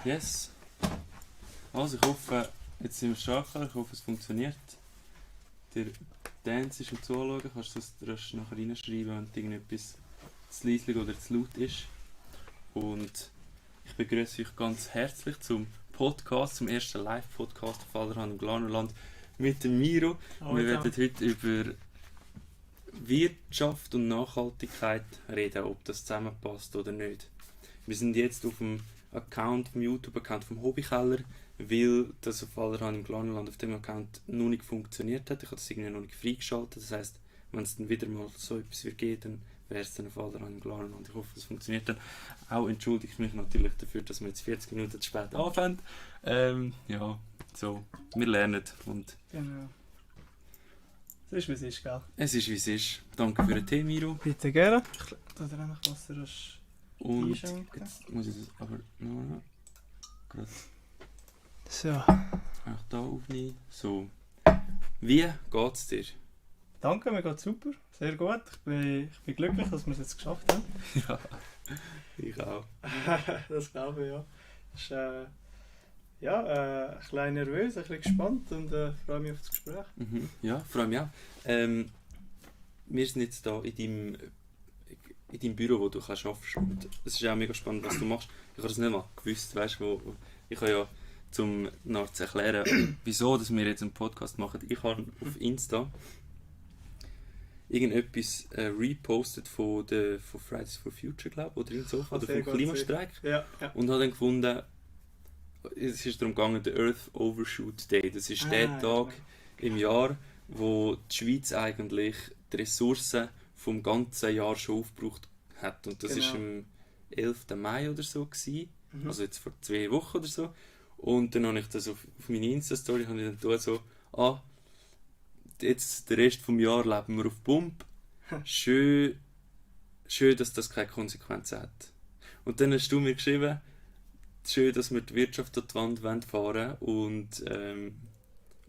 Yes. Also ich hoffe, jetzt sind wir stark, ich hoffe es funktioniert. Der Dance ist am Zuschauen, kannst du das nachher reinschreiben, wenn irgendetwas zu leislich oder zu laut ist. Und ich begrüße euch ganz herzlich zum Podcast, zum ersten Live-Podcast auf allerhand im Glarnerland mit dem Miro. Wir werden heute über Wirtschaft und Nachhaltigkeit reden, ob das zusammenpasst oder nicht. Wir sind jetzt auf dem Account, vom YouTube-Account vom Hobbykeller, weil das auf allerhand im Glarnerland auf dem Account noch nicht funktioniert hat. Ich habe das irgendwie noch nicht freigeschaltet. Das heisst, wenn es dann wieder mal so etwas wird geben, dann wäre es dann auf allerhand im Glarnerland. Ich hoffe, es funktioniert dann. Auch entschuldige ich mich natürlich dafür, dass wir jetzt 40 Minuten zu spät anfangen. Ja, so, wir lernen. Und genau. Es ist, wie es ist, gell? Es ist, wie es ist. Danke für den Tee, Miro. Bitte gerne. Ich tue dir einfach Wasser und einschenken. Jetzt muss ich das aber noch gerade So. auch da aufnehmen. So. Wie geht's dir? Danke, mir geht's super. Sehr gut. Ich bin glücklich, dass wir es jetzt geschafft haben. Ja, ich auch. Das glaube ich, ja. Das ist, ein bisschen nervös, ein bisschen gespannt und freue mich auf das Gespräch. Mhm. Ja, freue mich auch. Wir sind jetzt hier in deinem Büro, wo du kannst arbeiten. Und es ist auch mega spannend, was du machst. Ich habe das nicht mal gewusst, weißt, ich habe ja, um nachher zu erklären, wieso dass wir jetzt einen Podcast machen. Ich habe auf Insta irgendetwas repostet von Fridays for Future, glaube ich, oder irgend so, oder vom Klimastreik. Ja. Und habe dann gefunden, es ist darum gegangen, der Earth Overshoot Day. Das ist der Tag im Jahr, wo die Schweiz eigentlich die Ressourcen vom ganzen Jahr schon aufgebraucht hat. Und das war am 11. Mai oder so gewesen. Also jetzt vor 2 Wochen oder so. Und dann habe ich das auf meine Insta-Story so, jetzt den Rest des Jahres leben wir auf Pump. Schön, dass das keine Konsequenzen hat. Und dann hast du mir geschrieben, schön, dass wir die Wirtschaft an die Wand fahren wollen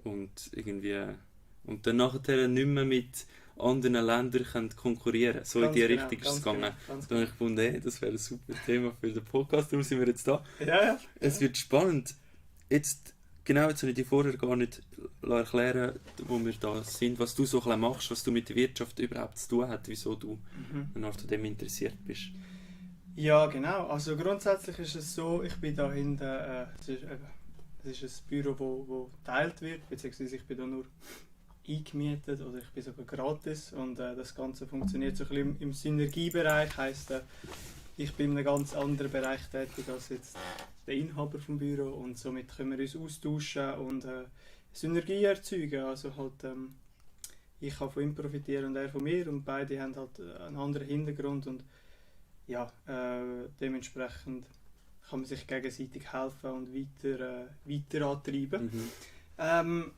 und irgendwie und dann nachher nicht mehr mit anderen Ländern konkurrieren können. So ganz in die Richtung ist es gegangen. Dann habe ich gefunden, das wäre ein super Thema für den Podcast, darum sind wir jetzt da. Ja. Es wird spannend. Jetzt habe ich dir vorher gar nicht erklären, wo wir da sind, was du so ein bisschen machst, was du mit der Wirtschaft überhaupt zu tun hast, wieso du nach dem interessiert bist. Ja, genau. Also grundsätzlich ist es so, ich bin da hinten, es ist ein Büro, wo geteilt wird, beziehungsweise ich bin da nur eingemietet oder ich bin sogar gratis und das Ganze funktioniert so ein bisschen im Synergiebereich, heisst ich bin in einem ganz anderen Bereich tätig als jetzt der Inhaber vom Büro und somit können wir uns austauschen und Synergie erzeugen, also halt ich kann von ihm profitieren und er von mir und beide haben halt einen anderen Hintergrund und ja, dementsprechend kann man sich gegenseitig helfen und weiter antreiben.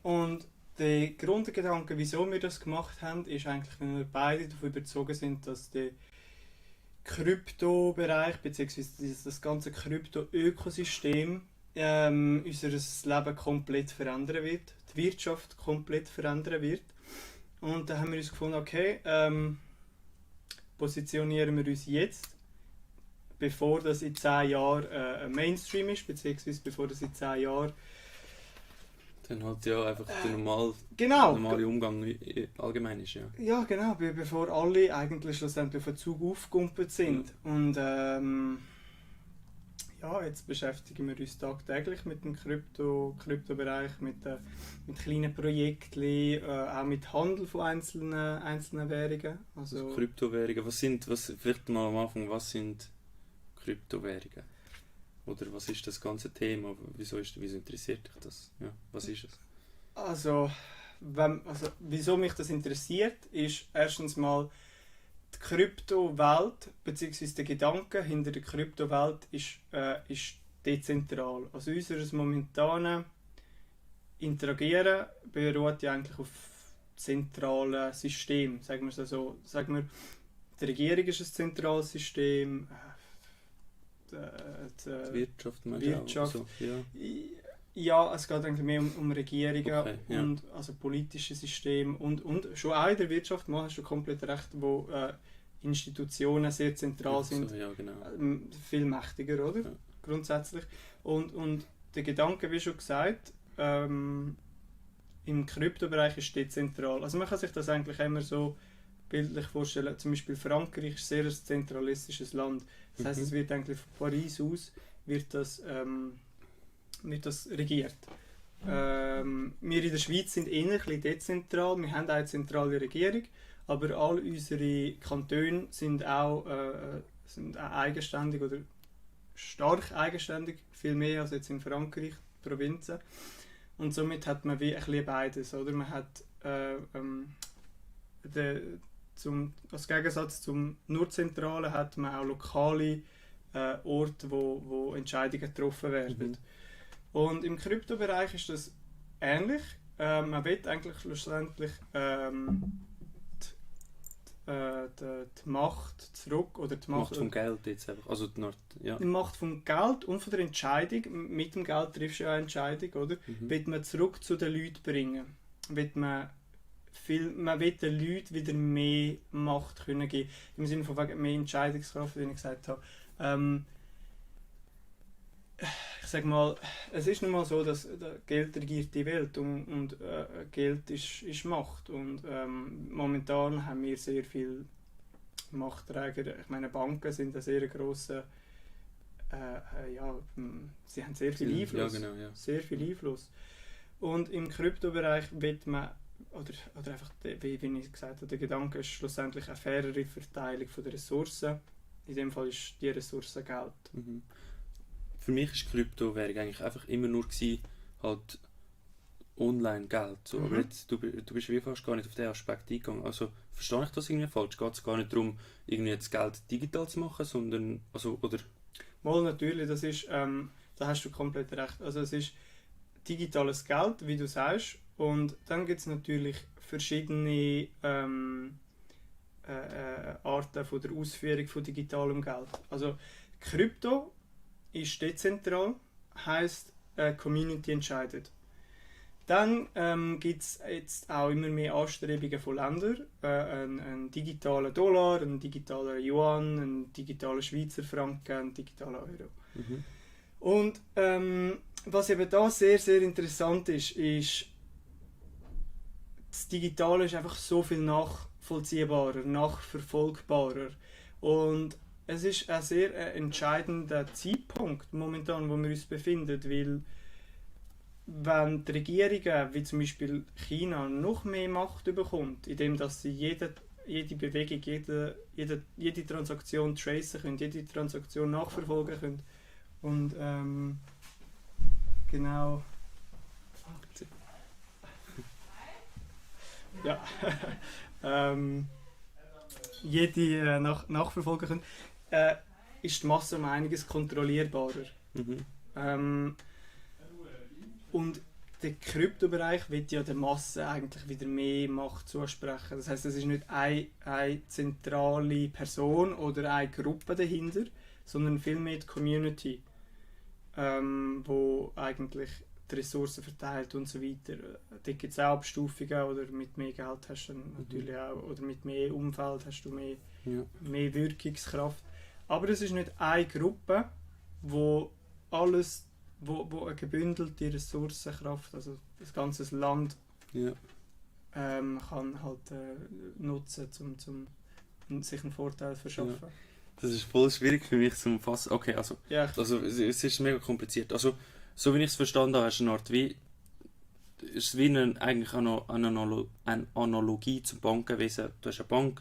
Und der Grundgedanke, wieso wir das gemacht haben, ist eigentlich, wenn wir beide davon überzeugt sind, dass der Kryptobereich bzw. das ganze Krypto-Ökosystem unser Leben komplett verändern wird, die Wirtschaft komplett verändern wird. Und da haben wir uns gefunden, okay, positionieren wir uns jetzt, bevor das in 10 Jahren Mainstream ist, beziehungsweise bevor das in 10 Jahren dann halt ja einfach der normale Umgang allgemein ist, ja. Ja, genau, bevor alle eigentlich schlussendlich auf den Zug aufgekumpelt sind. Und jetzt beschäftigen wir uns tagtäglich mit dem Kryptobereich, mit kleinen Projekten, auch mit Handel von einzelnen Währungen. Also Kryptowährungen, vielleicht mal am Anfang, was sind Kryptowährungen? Oder was ist das ganze Thema? Wieso interessiert dich das? Ja, was ist es? Also, wieso mich das interessiert, ist erstens mal die Kryptowelt, bzw. der Gedanke hinter der Kryptowelt ist dezentral. Also unser momentanes Interagieren beruht ja eigentlich auf zentralen Systemen. Sagen wir es so. Sagen wir, die Regierung ist ein zentrales System. Die Wirtschaft. So, ja. Ja, es geht eigentlich mehr um Regierungen und also politische Systeme und schon auch in der Wirtschaft hast du komplett recht, wo Institutionen sehr zentral sind, so, ja, genau. Viel mächtiger, oder? Ja. Grundsätzlich. Und der Gedanke, wie schon gesagt, im Kryptobereich ist dezentral. Also man kann sich das eigentlich immer so bildlich vorstellen. Zum Beispiel Frankreich ist sehr ein zentralistisches Land. Das heisst, es wird eigentlich von Paris aus wird das regiert. Wir in der Schweiz sind eher ein bisschen dezentral. Wir haben auch eine zentrale Regierung, aber all unsere Kantone sind auch eigenständig oder stark eigenständig, viel mehr als jetzt in Frankreich, die Provinzen. Und somit hat man wie ein bisschen beides. Oder? Man hat als Gegensatz zum nur Zentralen hat man auch lokale Orte, wo Entscheidungen getroffen werden. Mhm. Und im Kryptobereich ist das ähnlich. Man will eigentlich schlussendlich die Macht zurück oder die Macht vom Geld jetzt einfach. Also die Macht vom Geld und von der Entscheidung. Mit dem Geld triffst du ja eine Entscheidung, oder? Will man zurück zu den Leuten bringen. Man will den Leuten wieder mehr Macht können geben. Im Sinne von mehr Entscheidungskraft, wie ich gesagt habe. Ich sage mal, es ist nun mal so, dass Geld regiert die Welt und Geld ist Macht. Und momentan haben wir sehr viele Machtträger. Ich meine, Banken sind ein sehr grosser, sie haben sehr viel Einfluss. Ja, genau, ja. Sehr viel Einfluss. Und im Kryptobereich wird man, oder einfach, wie ich gesagt habe, der Gedanke ist schlussendlich eine fairere Verteilung der Ressourcen. In dem Fall ist die Ressource Geld. Mhm. Für mich ist Kryptowährung eigentlich einfach immer nur gewesen, halt Online-Geld. So. Aber jetzt, du bist wie fast gar nicht auf den Aspekt eingegangen. Also verstehe ich das irgendwie falsch? Geht es gar nicht darum, irgendwie das Geld digital zu machen, sondern, oder? Mal natürlich, das ist, da hast du komplett recht. Also es ist digitales Geld, wie du sagst, und dann gibt es natürlich verschiedene Arten von der Ausführung von digitalem Geld. Also Krypto ist dezentral, heisst Community entscheidet. Dann gibt es jetzt auch immer mehr Anstrebungen von Ländern, einen digitalen Dollar, einen digitalen Yuan, einen digitalen Schweizer Franken, einen digitalen Euro. Mhm. Und was eben da sehr, sehr interessant ist, das Digitale ist einfach so viel nachvollziehbarer, nachverfolgbarer. Und es ist ein sehr entscheidender Zeitpunkt momentan, wo wir uns befinden, weil wenn die Regierungen, wie zum Beispiel China, noch mehr Macht bekommt, indem dass sie jede Bewegung, jede Transaktion tracen können, jede Transaktion nachverfolgen können und genau ja jede nachverfolgen können, ist die Masse um einiges kontrollierbarer. Mhm. Und der Kryptobereich wird ja der Masse eigentlich wieder mehr Macht zusprechen. Das heißt, es ist nicht eine zentrale Person oder eine Gruppe dahinter, sondern vielmehr die Community, wo eigentlich die Ressourcen verteilt und so weiter. Da gibt es auch Abstufungen, oder mit mehr Geld hast du natürlich auch, oder mit mehr Umfeld hast du mehr Wirkungskraft. Aber es ist nicht eine Gruppe, wo eine gebündelte Ressourcenkraft, also das ganze Land kann halt nutzen, um sich einen Vorteil zu verschaffen. Ja. Das ist voll schwierig für mich zu fassen. Okay, also es ist mega kompliziert. Also, so wie ich es verstanden habe, ist eine Art wie eigentlich eine Analogie zum Bankenwesen. Du hast eine Bank,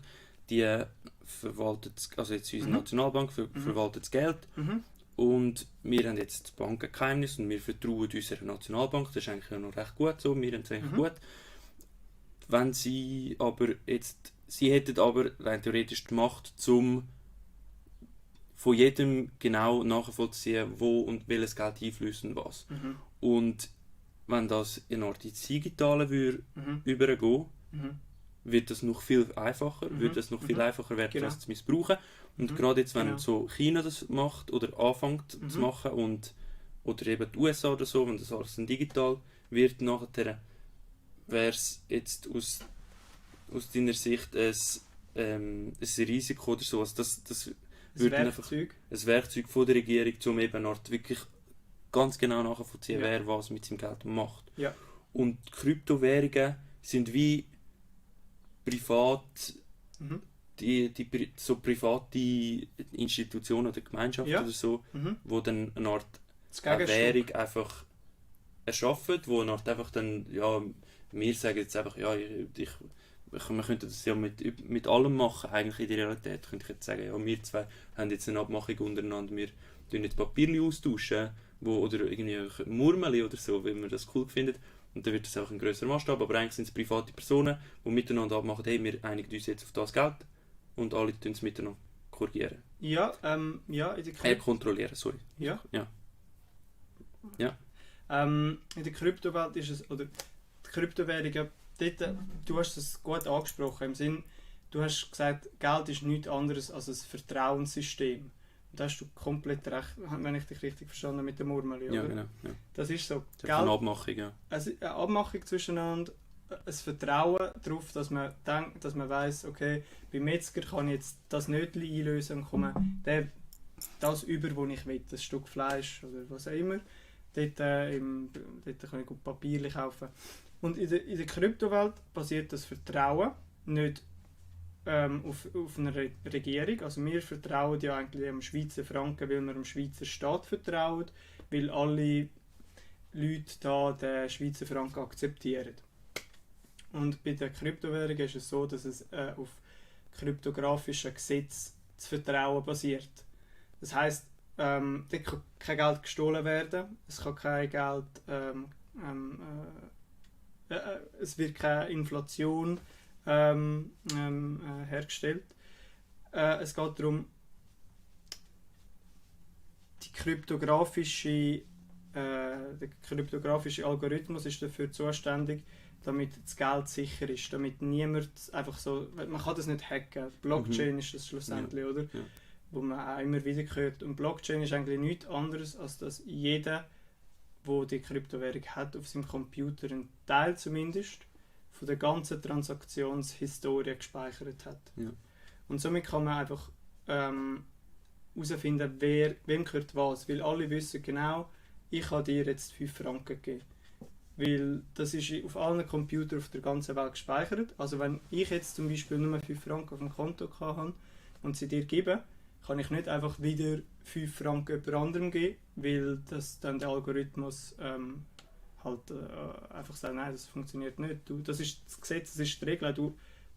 die verwaltet, also jetzt unsere Nationalbank verwaltet das Geld. Mhm. Und wir haben jetzt das Bankengeheimnis und wir vertrauen unserer Nationalbank. Das ist eigentlich noch recht gut so, wir haben es eigentlich gut. Wenn sie hätten aber rein theoretisch die Macht, zum von jedem genau nachvollziehen, wo und welches Geld einfließt und was. Mhm. Und wenn das in Art ins Digitale übergehen, wird das noch viel einfacher, wird das noch viel einfacher werden, das zu missbrauchen. Und gerade jetzt, wenn so China das macht oder anfängt zu machen oder eben die USA oder so, wenn das alles dann digital wird, nachher wäre es jetzt aus deiner Sicht ein Risiko oder so. Also das würde einfach ein Werkzeug von der Regierung, um eben Art wirklich ganz genau nachvollziehen, Ja. wer was mit seinem Geld macht. Ja. Und Kryptowährungen sind wie privat, Mhm. so private Institutionen oder Gemeinschaften Ja. oder so, Mhm. wo dann eine Art Das eine Gegenstück. Währung einfach erschaffen, wo eine Art einfach dann, ja, wir sagen jetzt einfach, ja, man könnte das ja mit allem machen, eigentlich in der Realität. Könnte ich jetzt sagen, ja, wir zwei haben jetzt eine Abmachung untereinander, wir tun jetzt Papierli austauschen, oder irgendwie Murmeli oder so, wenn man das cool findet. Und dann wird das auch ein grösserer Maßstab, aber eigentlich sind es private Personen, die miteinander abmachen, hey, wir einigen uns jetzt auf das Geld und alle tun es miteinander korrigieren. Ja, ja, in der Kontrollieren, sorry. Ja. Ja. Ja. In der Kryptowelt ist es, oder die Kryptowährungen, dort, du hast es gut angesprochen, im Sinn, du hast gesagt, Geld ist nichts anderes als ein Vertrauenssystem. Und da hast du komplett recht, wenn ich dich richtig verstanden habe mit dem Murmeli, oder? Ja, genau. Ja. Das ist so. Das ist eine Abmachung, ja. Also eine Abmachung zwischeneinander, ein Vertrauen darauf, dass man denkt, dass man weiss, okay, beim Metzger kann ich jetzt das Nötchen einlösen und komme das über, was ich will, ein Stück Fleisch oder was auch immer. Dort kann ich gut Papier kaufen. Und in der Kryptowelt basiert das Vertrauen nicht auf einer Regierung. Also wir vertrauen ja eigentlich dem Schweizer Franken, weil wir dem Schweizer Staat vertrauen, weil alle Leute da den Schweizer Franken akzeptieren. Und bei der Kryptowährung ist es so, dass es auf kryptografischen Gesetzen zu vertrauen basiert. Das heisst, dort kann kein Geld gestohlen werden, es kann kein Geld, es wird keine Inflation hergestellt. Es geht darum, der kryptografische Algorithmus ist dafür zuständig, damit das Geld sicher ist, damit niemand einfach so, man kann das nicht hacken. Blockchain ist das schlussendlich, oder? Ja. Wo man auch immer wieder hört. Und Blockchain ist eigentlich nichts anderes, als dass jeder, der die Kryptowährung hat, auf seinem Computer einen Teil zumindest von der ganzen Transaktionshistorie gespeichert hat. Ja. Und somit kann man einfach herausfinden, wem gehört was. Weil alle wissen genau, ich habe dir jetzt 5 Franken gegeben. Weil das ist auf allen Computern auf der ganzen Welt gespeichert. Also wenn ich jetzt zum Beispiel nur 5 Franken auf dem Konto habe und sie dir gebe, kann ich nicht einfach wieder 5 Franken jemand anderem geben, weil das dann der Algorithmus einfach sagt, nein, das funktioniert nicht. Das ist das Gesetz, das ist die Regel.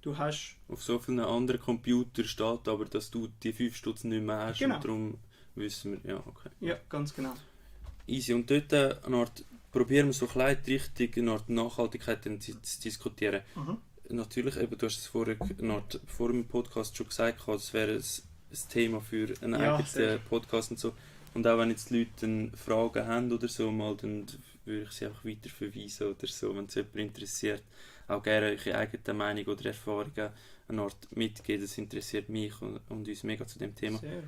Du hast... Auf so vielen anderen Computern steht aber, dass du die 5 Stutz nicht mehr hast. Genau. Und darum wissen wir, ja, okay. Ja, ganz genau. Easy. Und dort eine Art, probieren wir so klein richtig eine Art Nachhaltigkeit zu diskutieren. Mhm. Natürlich, eben, du hast es vor dem Podcast schon gesagt, das wäre ein Thema für einen Ja, eigenen sehr. Podcast und so. Und auch wenn jetzt die Leute dann Fragen haben oder so, mal, dann würde ich sie einfach weiter verweisen oder so, wenn es jemand interessiert. Auch gerne eure eigene Meinung oder Erfahrungen eine Art mitgeben, das interessiert mich und uns mega zu dem Thema. Sehr.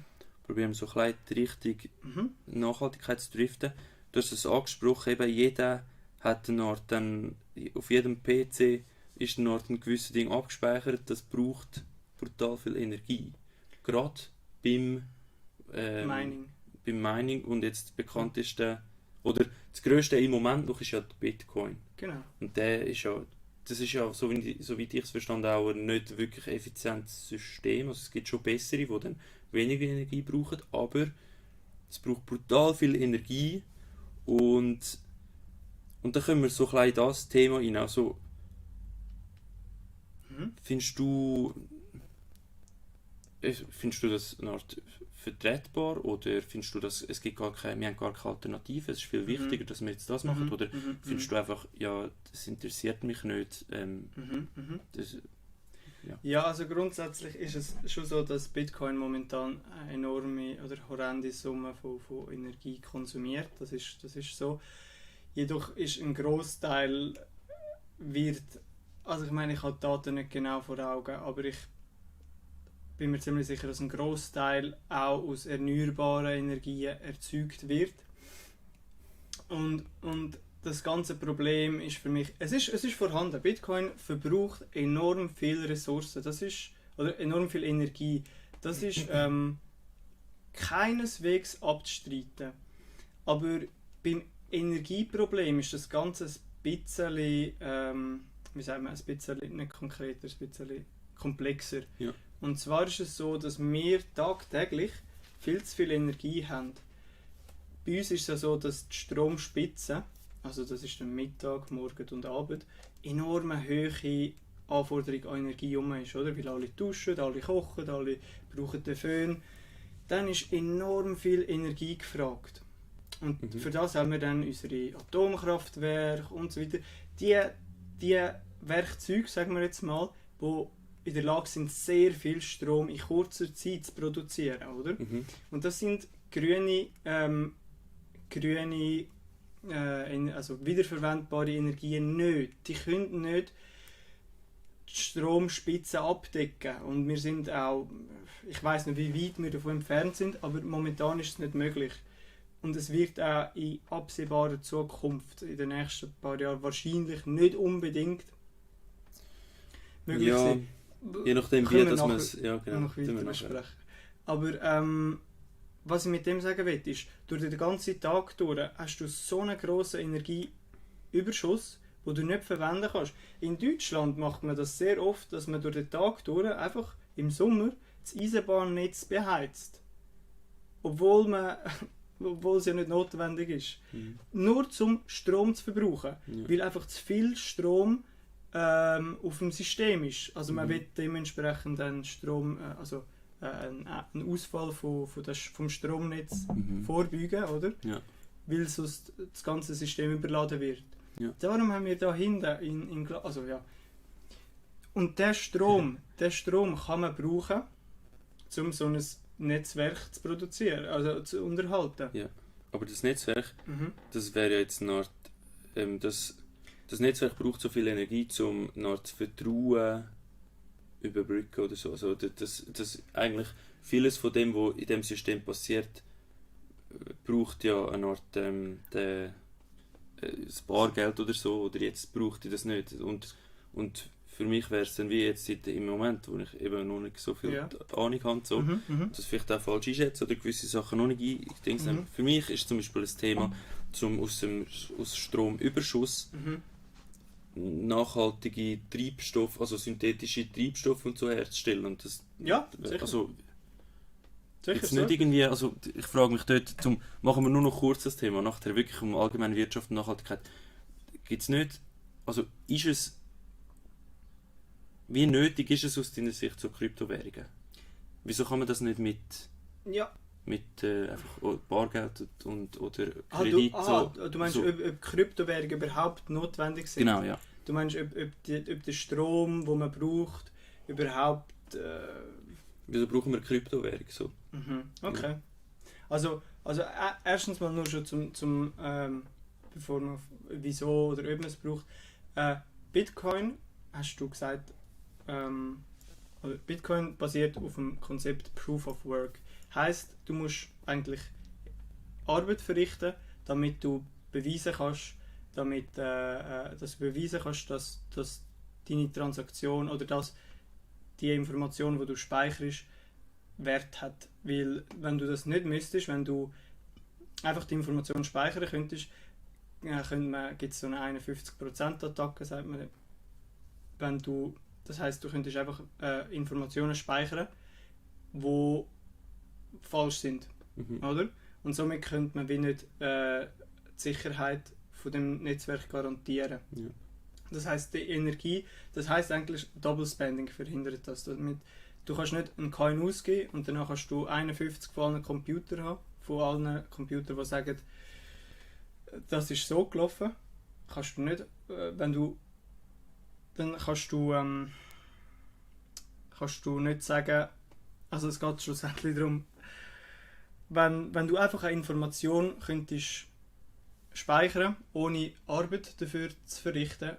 Probieren wir so klein die Richtung Mhm. Nachhaltigkeit zu driften. Du hast es angesprochen, eben jeder hat eine Art, dann, auf jedem PC ist eine Art ein gewisses Ding abgespeichert, das braucht brutal viel Energie. Gerade beim Mining und jetzt das bekannteste, oder das grösste im Moment noch ist ja der Bitcoin. Genau. Und das ist ja, so wie ich es verstanden habe, auch ein nicht wirklich effizientes System. Also es gibt schon bessere, die dann weniger Energie brauchen, aber es braucht brutal viel Energie und da können wir so ein bisschen in das Thema rein. Also, findest du das eine Art vertretbar oder findest du, dass wir haben gar keine Alternative, es ist viel wichtiger, dass wir jetzt das machen, oder findest du einfach, ja, das interessiert mich nicht, das, Ja, also grundsätzlich ist es schon so, dass Bitcoin momentan eine enorme oder horrende Summe von Energie konsumiert, das ist so. Jedoch ist ein Großteil also ich meine, ich habe die Daten nicht genau vor Augen, aber ich bin mir ziemlich sicher, dass ein Großteil auch aus erneuerbaren Energien erzeugt wird. Und das ganze Problem ist für mich, es ist vorhanden. Bitcoin verbraucht enorm viele Ressourcen, oder enorm viel Energie. Das ist keineswegs abzustreiten. Aber beim Energieproblem ist das Ganze ein bisschen, wie sagen wir, ein bisschen nicht konkreter, ein bisschen komplexer. Ja. Und zwar ist es so, dass wir tagtäglich viel zu viel Energie haben. Bei uns ist es ja so, dass die Stromspitze, also das ist dann Mittag, Morgen und Abend, enorme hohe Anforderung an Energie ist, oder? Weil alle duschen, alle kochen, alle brauchen den Föhn. Dann ist enorm viel Energie gefragt. Und für das haben wir dann unsere Atomkraftwerke und so weiter. Die Werkzeuge, sagen wir jetzt mal, die in der Lage sind, sehr viel Strom in kurzer Zeit zu produzieren, oder? Und das sind grüne also wiederverwendbare Energien nicht. Die können nicht die Stromspitze abdecken. Und wir sind auch, ich weiß nicht, wie weit wir davon entfernt sind, aber momentan ist es nicht möglich. Und es wird auch in absehbarer Zukunft, in den nächsten paar Jahren, wahrscheinlich nicht unbedingt möglich sein. Je nachdem, wie das man es... Ja, genau. Noch weiter besprechen. Aber was ich mit dem sagen will, ist, durch den ganzen Tag durch hast du so einen grossen Energieüberschuss, den du nicht verwenden kannst. In Deutschland macht man das sehr oft, dass man durch den Tag durch einfach im Sommer das Eisenbahnnetz beheizt. Obwohl es ja nicht notwendig ist. Nur zum Strom zu verbrauchen. Ja. Weil einfach zu viel Strom auf dem System ist. Also man will dementsprechend einen Strom, einen Ausfall vom Stromnetz vorbeugen, oder? Ja. Weil sonst das ganze System überladen wird. Ja. Darum haben wir da hinten Und der Strom kann man brauchen, um so ein Netzwerk zu produzieren, also zu unterhalten. Ja. Aber das Netzwerk, das wäre ja jetzt eine Art, das Netzwerk braucht so viel Energie, um das Vertrauen überbrücken oder so. Also das eigentlich vieles von dem, was in dem System passiert, braucht ja eine Art das Bargeld oder so, oder jetzt braucht ich das nicht. Und für mich wäre es dann wie jetzt im Moment, wo ich eben noch nicht so viel Ahnung habe, so, das vielleicht auch falsch einschätze oder gewisse Sachen noch nicht denke. Für mich ist zum Beispiel ein Thema, aus Stromüberschuss nachhaltige Treibstoffe, also synthetische Treibstoffe und so herzustellen. Und das, sicher. Also, sicher jetzt nicht irgendwie, also ich frage mich dort, machen wir nur noch kurz das Thema, nachher wirklich um allgemeine Wirtschaft und Nachhaltigkeit. Gibt es nicht, also ist es, wie nötig ist es aus deiner Sicht so Kryptowährungen? Wieso kann man das nicht mit einfach Bargeld oder Kredit du meinst, ob Kryptowährungen überhaupt notwendig sind? Genau, ja. Du meinst, ob der Strom, den man braucht, überhaupt... Wieso brauchen wir Kryptowährung so? Okay. Also erstens mal nur schon zum bevor man wieso oder ob man es braucht. Bitcoin, hast du gesagt, Bitcoin basiert auf dem Konzept Proof of Work. Heißt, du musst eigentlich Arbeit verrichten, damit du beweisen kannst, dass deine Transaktion oder dass die Information, die du speicherst, Wert hat. Weil wenn du das nicht müsstest, wenn du einfach die Information speichern könntest, gibt es so eine 51%-Attacke, sagt man. Das heisst, du könntest einfach Informationen speichern, die falsch sind, oder? Und somit könnte man wie nicht die Sicherheit von dem Netzwerk garantieren. Ja. Das heisst, die Energie, das heisst eigentlich Double Spending verhindert das. Du kannst nicht einen Coin ausgeben und danach kannst du 51 von allen Computern haben, von allen Computern, die sagen, das ist so gelaufen. Kannst du nicht, dann kannst du nicht sagen, also es geht schlussendlich darum, wenn du einfach eine Information könntest speichern, ohne Arbeit dafür zu verrichten,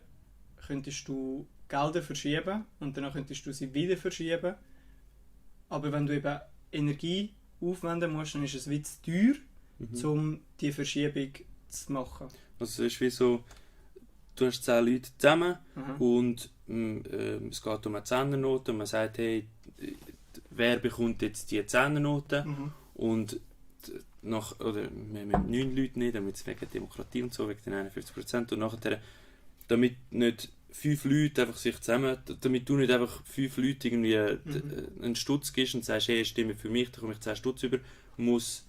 könntest du Gelder verschieben und danach könntest du sie wieder verschieben. Aber wenn du eben Energie aufwenden musst, dann ist es wie zu teuer, um die Verschiebung zu machen. Also es ist wie so, du hast 10 Leute zusammen und es geht um eine Zehnernote und man sagt, hey, wer bekommt jetzt die Zehnernote? Und oder wir müssen 9 Leute nehmen, damit es wegen Demokratie und so, wegen den 51%, und nachher, damit nicht 5 Leute einfach sich zusammen, damit du nicht einfach 5 Leute irgendwie einen Stutz gibst und sagst, hey, stimme für mich, da komme ich 10 Stutz über, musst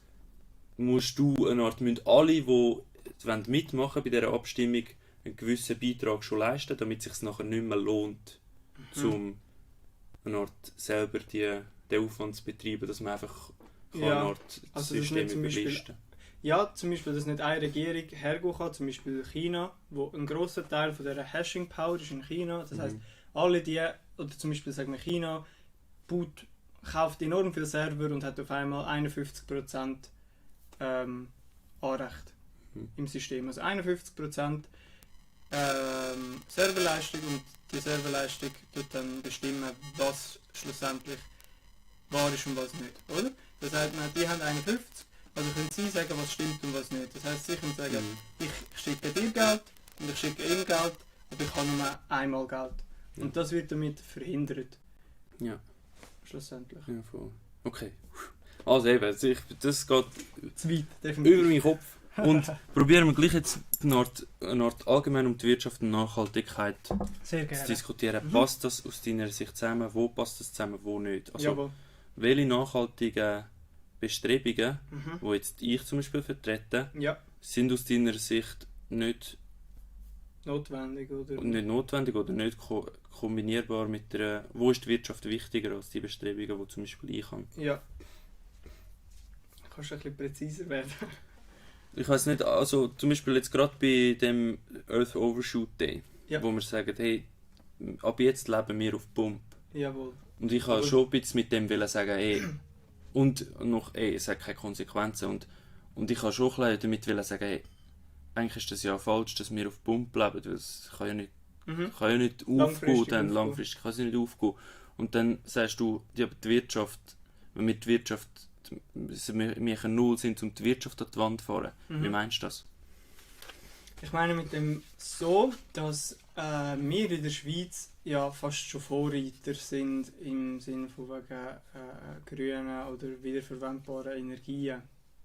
du eine Art, müssen alle, die mitmachen bei dieser Abstimmung, einen gewissen Beitrag schon leisten, damit es sich nachher nicht mehr lohnt, um eine Art selber den Aufwand zu betreiben, dass man einfach eine Art also System zum Beispiel, überlisten. ja, zum Beispiel, dass nicht eine Regierung hergehen kann, zum Beispiel China, wo ein grosser Teil von dieser Hashing Power ist in China. Das heisst, alle die, oder zum Beispiel sagen wir China, kauft enorm viele Server und hat auf einmal 51% Anrecht im System. Also 51% Serverleistung, und die Serverleistung tut dann bestimmen, was schlussendlich wahr ist und was nicht, oder? Das heißt, die haben 51, also können sie sagen, was stimmt und was nicht. Das heißt, sie können sagen, ich schicke dir Geld und ich schicke ihm Geld, aber ich habe nur einmal Geld. Ja. Und das wird damit verhindert. Ja. Schlussendlich. Ja, voll. Okay. Also eben, das geht zu weit, definitiv. über meinen Kopf. Und probieren wir gleich jetzt eine Art allgemein um die Wirtschaft und Nachhaltigkeit Sehr zu gerne. diskutieren. Passt das aus deiner Sicht zusammen? Wo passt das zusammen, wo nicht? Also, Jawohl. welche nachhaltigen Bestrebungen, die jetzt ich zum Beispiel vertrete, Ja, sind aus deiner Sicht nicht notwendig, oder? notwendig oder nicht kombinierbar mit der... Wo ist die Wirtschaft wichtiger als die Bestrebungen, die zum Beispiel ich habe? Ja. Kannst du ein bisschen präziser werden? Ich weiß nicht, also zum Beispiel jetzt gerade bei dem Earth Overshoot Day, Ja. wo wir sagen, hey, ab jetzt leben wir auf Pump. Jawohl. Und ich kann schon ein bisschen mit dem wollen sagen, hey, und noch, hey, es hat keine Konsequenzen. Und ich kann schon ein bisschen damit wollen sagen, hey, eigentlich ist das ja falsch, dass wir auf Pump leben, weil es kann ja nicht aufgehen, dann langfristig kann es nicht aufgehen. Und dann sagst du, ja, die Wirtschaft, wenn wir die Wirtschaft, wir null sind, um die Wirtschaft an die Wand zu fahren. Wie meinst du das? Ich meine mit dem so, dass wir in der Schweiz ja fast schon Vorreiter sind im Sinne von wegen grünen oder wiederverwendbaren Energien.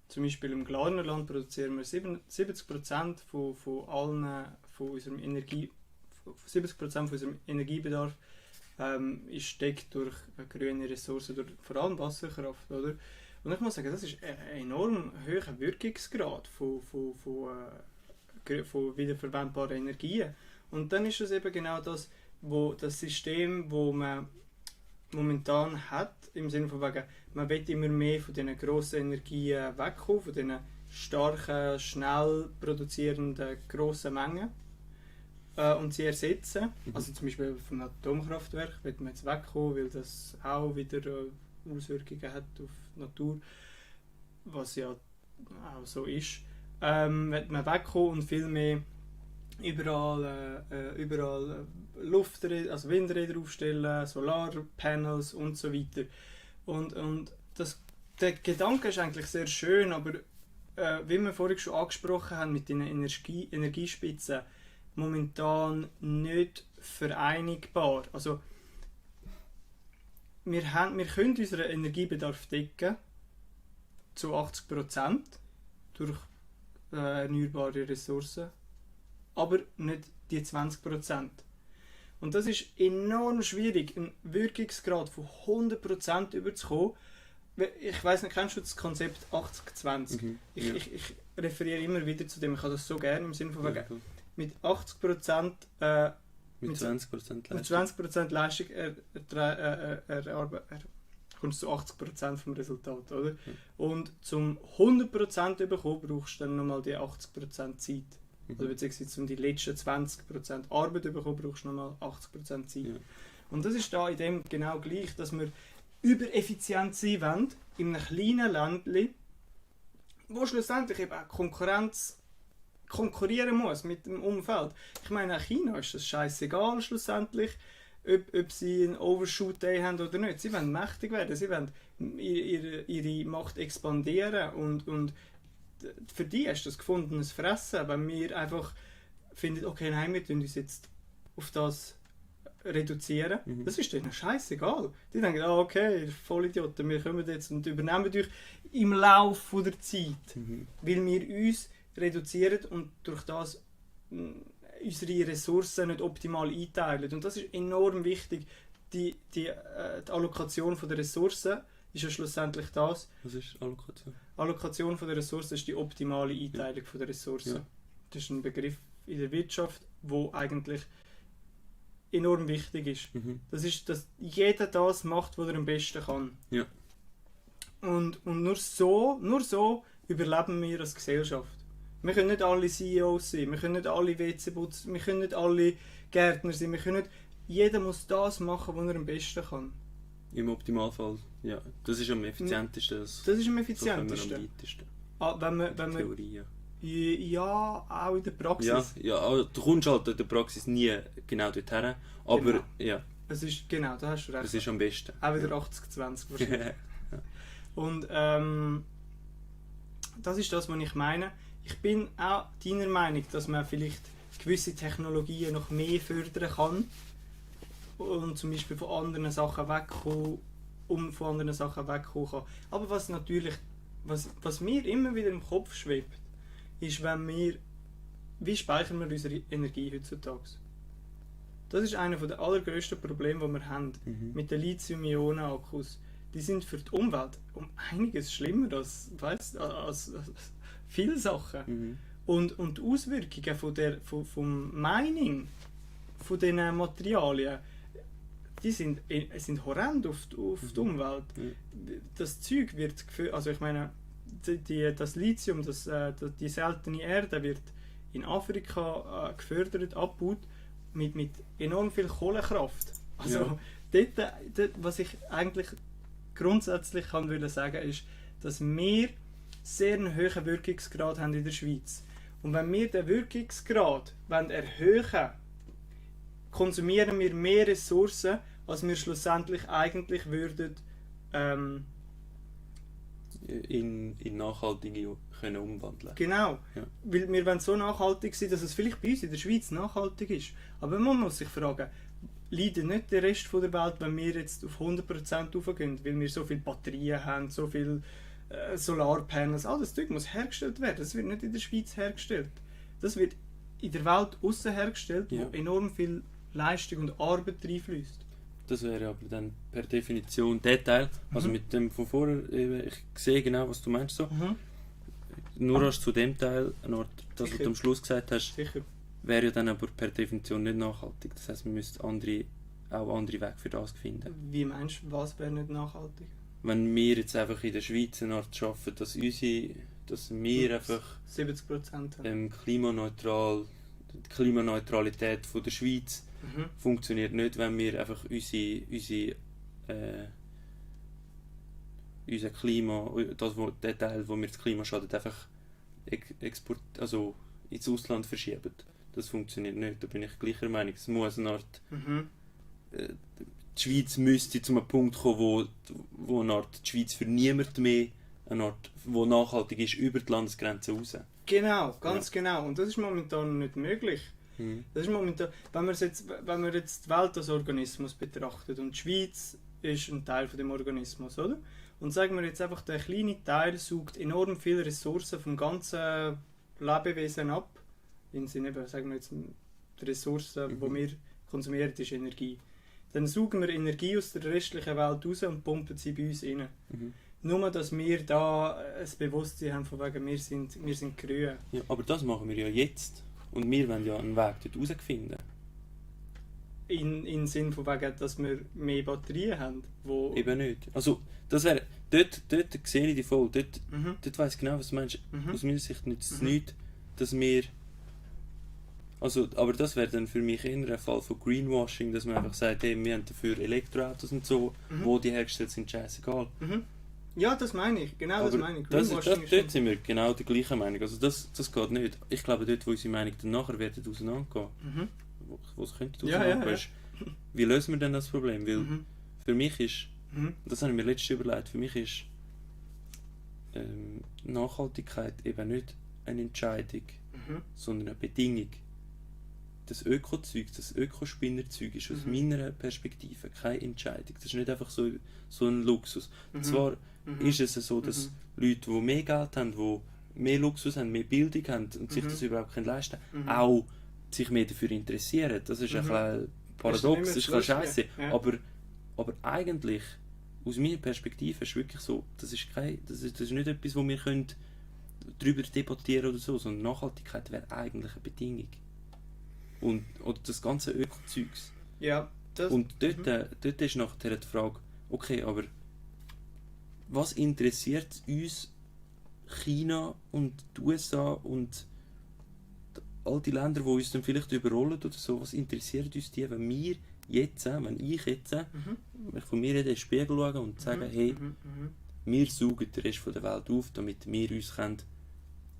Zum Beispiel im Glarnerland produzieren wir 70% von unserem 70% von unserem Energiebedarf ist deckt durch grüne Ressourcen, durch vor allem Wasserkraft, oder? Und ich muss sagen, das ist ein enorm hoher Wirkungsgrad von wiederverwendbaren Energien. Und dann ist es eben genau das System, wo man momentan hat, im Sinne von wegen, man will immer mehr von diesen grossen Energien wegkommen, von diesen starken, schnell produzierenden grossen Mengen und sie ersetzen. Also zum Beispiel vom Atomkraftwerk will man jetzt wegkommen, weil das auch wieder Auswirkungen hat auf die Natur, was ja auch so ist. Will man wegkommen und viel mehr überall also Windräder aufstellen, Solarpanels und so weiter. Und der Gedanke ist eigentlich sehr schön, aber wie wir vorhin schon angesprochen haben mit den Energiespitzen, momentan nicht vereinigbar. Also wir können unseren Energiebedarf decken zu 80% durch erneuerbare Ressourcen, aber nicht die 20%. Und das ist enorm schwierig, einen Wirkungsgrad von 100% überzukommen. Ich weiss nicht, kennst du das Konzept 80-20? Ich referiere immer wieder zu dem, ich habe das so gerne im Sinne von wegen, mit 80% mit 20% Leistung. Mit 20% Leistung kommst du zu 80% vom Resultat, oder? Und zum 100% zu bekommen, brauchst du dann nochmal die 80% Zeit. Also beziehungsweise um die letzten 20% Arbeit zu bekommen, brauchst du nochmal 80% Zeit. Und das ist da in dem genau gleich, dass wir übereffizient sein wollen, in einem kleinen Ländchen, wo schlussendlich eben auch Konkurrenz konkurrieren muss mit dem Umfeld. Ich meine, China ist das scheißegal schlussendlich, ob sie einen Overshoot Day haben oder nicht. Sie wollen mächtig werden, sie wollen ihre Macht expandieren und für die ist das gefundenes Fressen, wenn wir einfach finden, okay, nein, wir tun uns jetzt auf das reduzieren. Das ist denen scheißegal. Die denken, okay, Vollidioten, wir kommen jetzt und übernehmen euch im Laufe der Zeit, weil wir uns reduzieren und durch das unsere Ressourcen nicht optimal einteilen. Und das ist enorm wichtig. Die Allokation der Ressourcen ist ja schlussendlich das. Was ist Allokation? Allokation der Ressourcen ist die optimale Einteilung der Ressourcen. Ja. Das ist ein Begriff in der Wirtschaft, wo eigentlich enorm wichtig ist. Das ist, dass jeder das macht, was er am besten kann. Ja. Und nur so überleben wir als Gesellschaft. Wir können nicht alle CEOs sein, wir können nicht alle WC putzen, wir können nicht alle Gärtner sein, jeder muss das machen, was er am besten kann. Im Optimalfall, ja. Das ist am effizientesten. Das ist am so effizientesten. am weitesten. Wenn man Theorie, ja. Ja, auch in der Praxis. Ja, also du kommst halt in der Praxis nie genau dorthin, aber Genau. ja, Es ist, genau, da hast du recht. es ist am besten. Auch wieder 80-20 wahrscheinlich. Und das ist das, was ich meine. Ich bin auch deiner Meinung, dass man vielleicht gewisse Technologien noch mehr fördern kann und zum Beispiel von anderen Sachen wegkommen kann. Aber was natürlich, was mir immer wieder im Kopf schwebt, ist, wie speichern wir unsere Energie heutzutage? Das ist einer der allergrößten Probleme, die wir haben mit den Lithium-Ionen-Akkus. Die sind für die Umwelt um einiges schlimmer als viele Sachen. Und die Auswirkungen vom Mining, von diesen Materialien, die sind horrend auf die Umwelt. Das Zeug wird, also ich meine, das Lithium, die seltene Erde wird in Afrika gefördert, abgebaut, mit enorm viel Kohlekraft. Also dort, was ich eigentlich grundsätzlich kann sagen, ist, dass wir sehr einen hohen Wirkungsgrad haben in der Schweiz. Und wenn wir den Wirkungsgrad erhöhen wollen, konsumieren wir mehr Ressourcen, als wir schlussendlich eigentlich würden in nachhaltige können umwandeln. Genau, Ja. weil wir wollen so nachhaltig sein, dass es vielleicht bei uns in der Schweiz nachhaltig ist. Aber man muss sich fragen, leidet nicht der Rest der Welt, wenn wir jetzt auf 100% raufgehen, weil wir so viele Batterien haben, so viele Solarpanels, all das Zeug muss hergestellt werden. Das wird nicht in der Schweiz hergestellt. Das wird in der Welt aussen hergestellt, wo enorm viel Leistung und Arbeit reinfließt. Das wäre aber dann per Definition der Teil. Also mit dem von vorher, ich sehe genau, was du meinst. So. Nur hast zu dem Teil, das, was du am Schluss gesagt hast, Sicher. wäre ja dann aber per Definition nicht nachhaltig. Das heisst, man müsste auch andere Wege für das finden. Wie meinst du, was wäre nicht nachhaltig? Wenn wir jetzt einfach in der Schweiz eine Art schaffen, dass wir einfach 70% haben. die Klimaneutralität von der Schweiz funktioniert nicht, wenn wir einfach unser Klima, der Teil, wo wir das Klima schadet, einfach also ins Ausland verschieben. Das funktioniert nicht, da bin ich gleicher Meinung. Es muss eine Art, die Schweiz müsste zu einem Punkt kommen, wo eine Art die Schweiz für niemand mehr eine Art, wo nachhaltig ist, über die Landesgrenze raus. Genau, ganz genau. Und das ist momentan nicht möglich. Das ist momentan, wenn man jetzt die Welt als Organismus betrachtet und die Schweiz ist ein Teil von dem Organismus, oder? Und sagen wir jetzt einfach, der kleine Teil saugt enorm viele Ressourcen vom ganzen Lebewesen ab. In Sinne, sagen wir jetzt, die Ressourcen, die wir konsumieren, ist Energie. Dann saugen wir Energie aus der restlichen Welt raus und pumpen sie bei uns rein. Nur, dass wir da ein Bewusstsein haben, von wegen, wir sind grün. Ja, aber das machen wir ja jetzt. Und wir wollen ja einen Weg dort herausfinden. In Sinn von wegen, dass wir mehr Batterien haben. Wo Eben nicht. Also, das wäre, dort sehe ich die voll. Dort weiss ich genau, was du meinst. Aus meiner Sicht nützt es nichts, dass wir... Also, aber das wäre dann für mich eher ein Fall von Greenwashing, dass man einfach sagt, hey, wir haben dafür Elektroautos und so, wo die hergestellt sind, scheißegal. Ja, das meine ich. Genau, aber das meine ich. Dort sind wir genau der gleichen Meinung. Also das geht nicht. Ich glaube, dort, wo unsere Meinung dann nachher werden auseinandergehen, wo es könnte auseinandergehen, ist, wie lösen wir denn das Problem? Weil für mich ist, das habe ich mir letztens überlegt, für mich ist Nachhaltigkeit eben nicht eine Entscheidung, sondern eine Bedingung. das Öko-Zeug, das Ökospinnerzeug ist aus meiner Perspektive keine Entscheidung. Das ist nicht einfach so ein Luxus. Und zwar ist es so, dass Leute, die mehr Geld haben, die mehr Luxus haben, mehr Bildung haben und sich das überhaupt leisten können, auch sich mehr dafür interessieren. Das ist ein bisschen paradox, das ist ein Scheiße. Ja. Aber eigentlich, aus meiner Perspektive, ist wirklich so, das ist nicht etwas, wo wir können darüber debattieren oder so, sondern Nachhaltigkeit wäre eigentlich eine Bedingung. Oder das ganze Öko-Zeugs. Ja, das... Und dort ist nachher die Frage, okay, aber was interessiert uns China und die USA und all die Länder, die uns dann vielleicht überrollen oder so, was interessiert uns die, wenn ich jetzt, wenn ich von mir in den Spiegel schaue und sage, hey, wir saugen den Rest der Welt auf, damit wir uns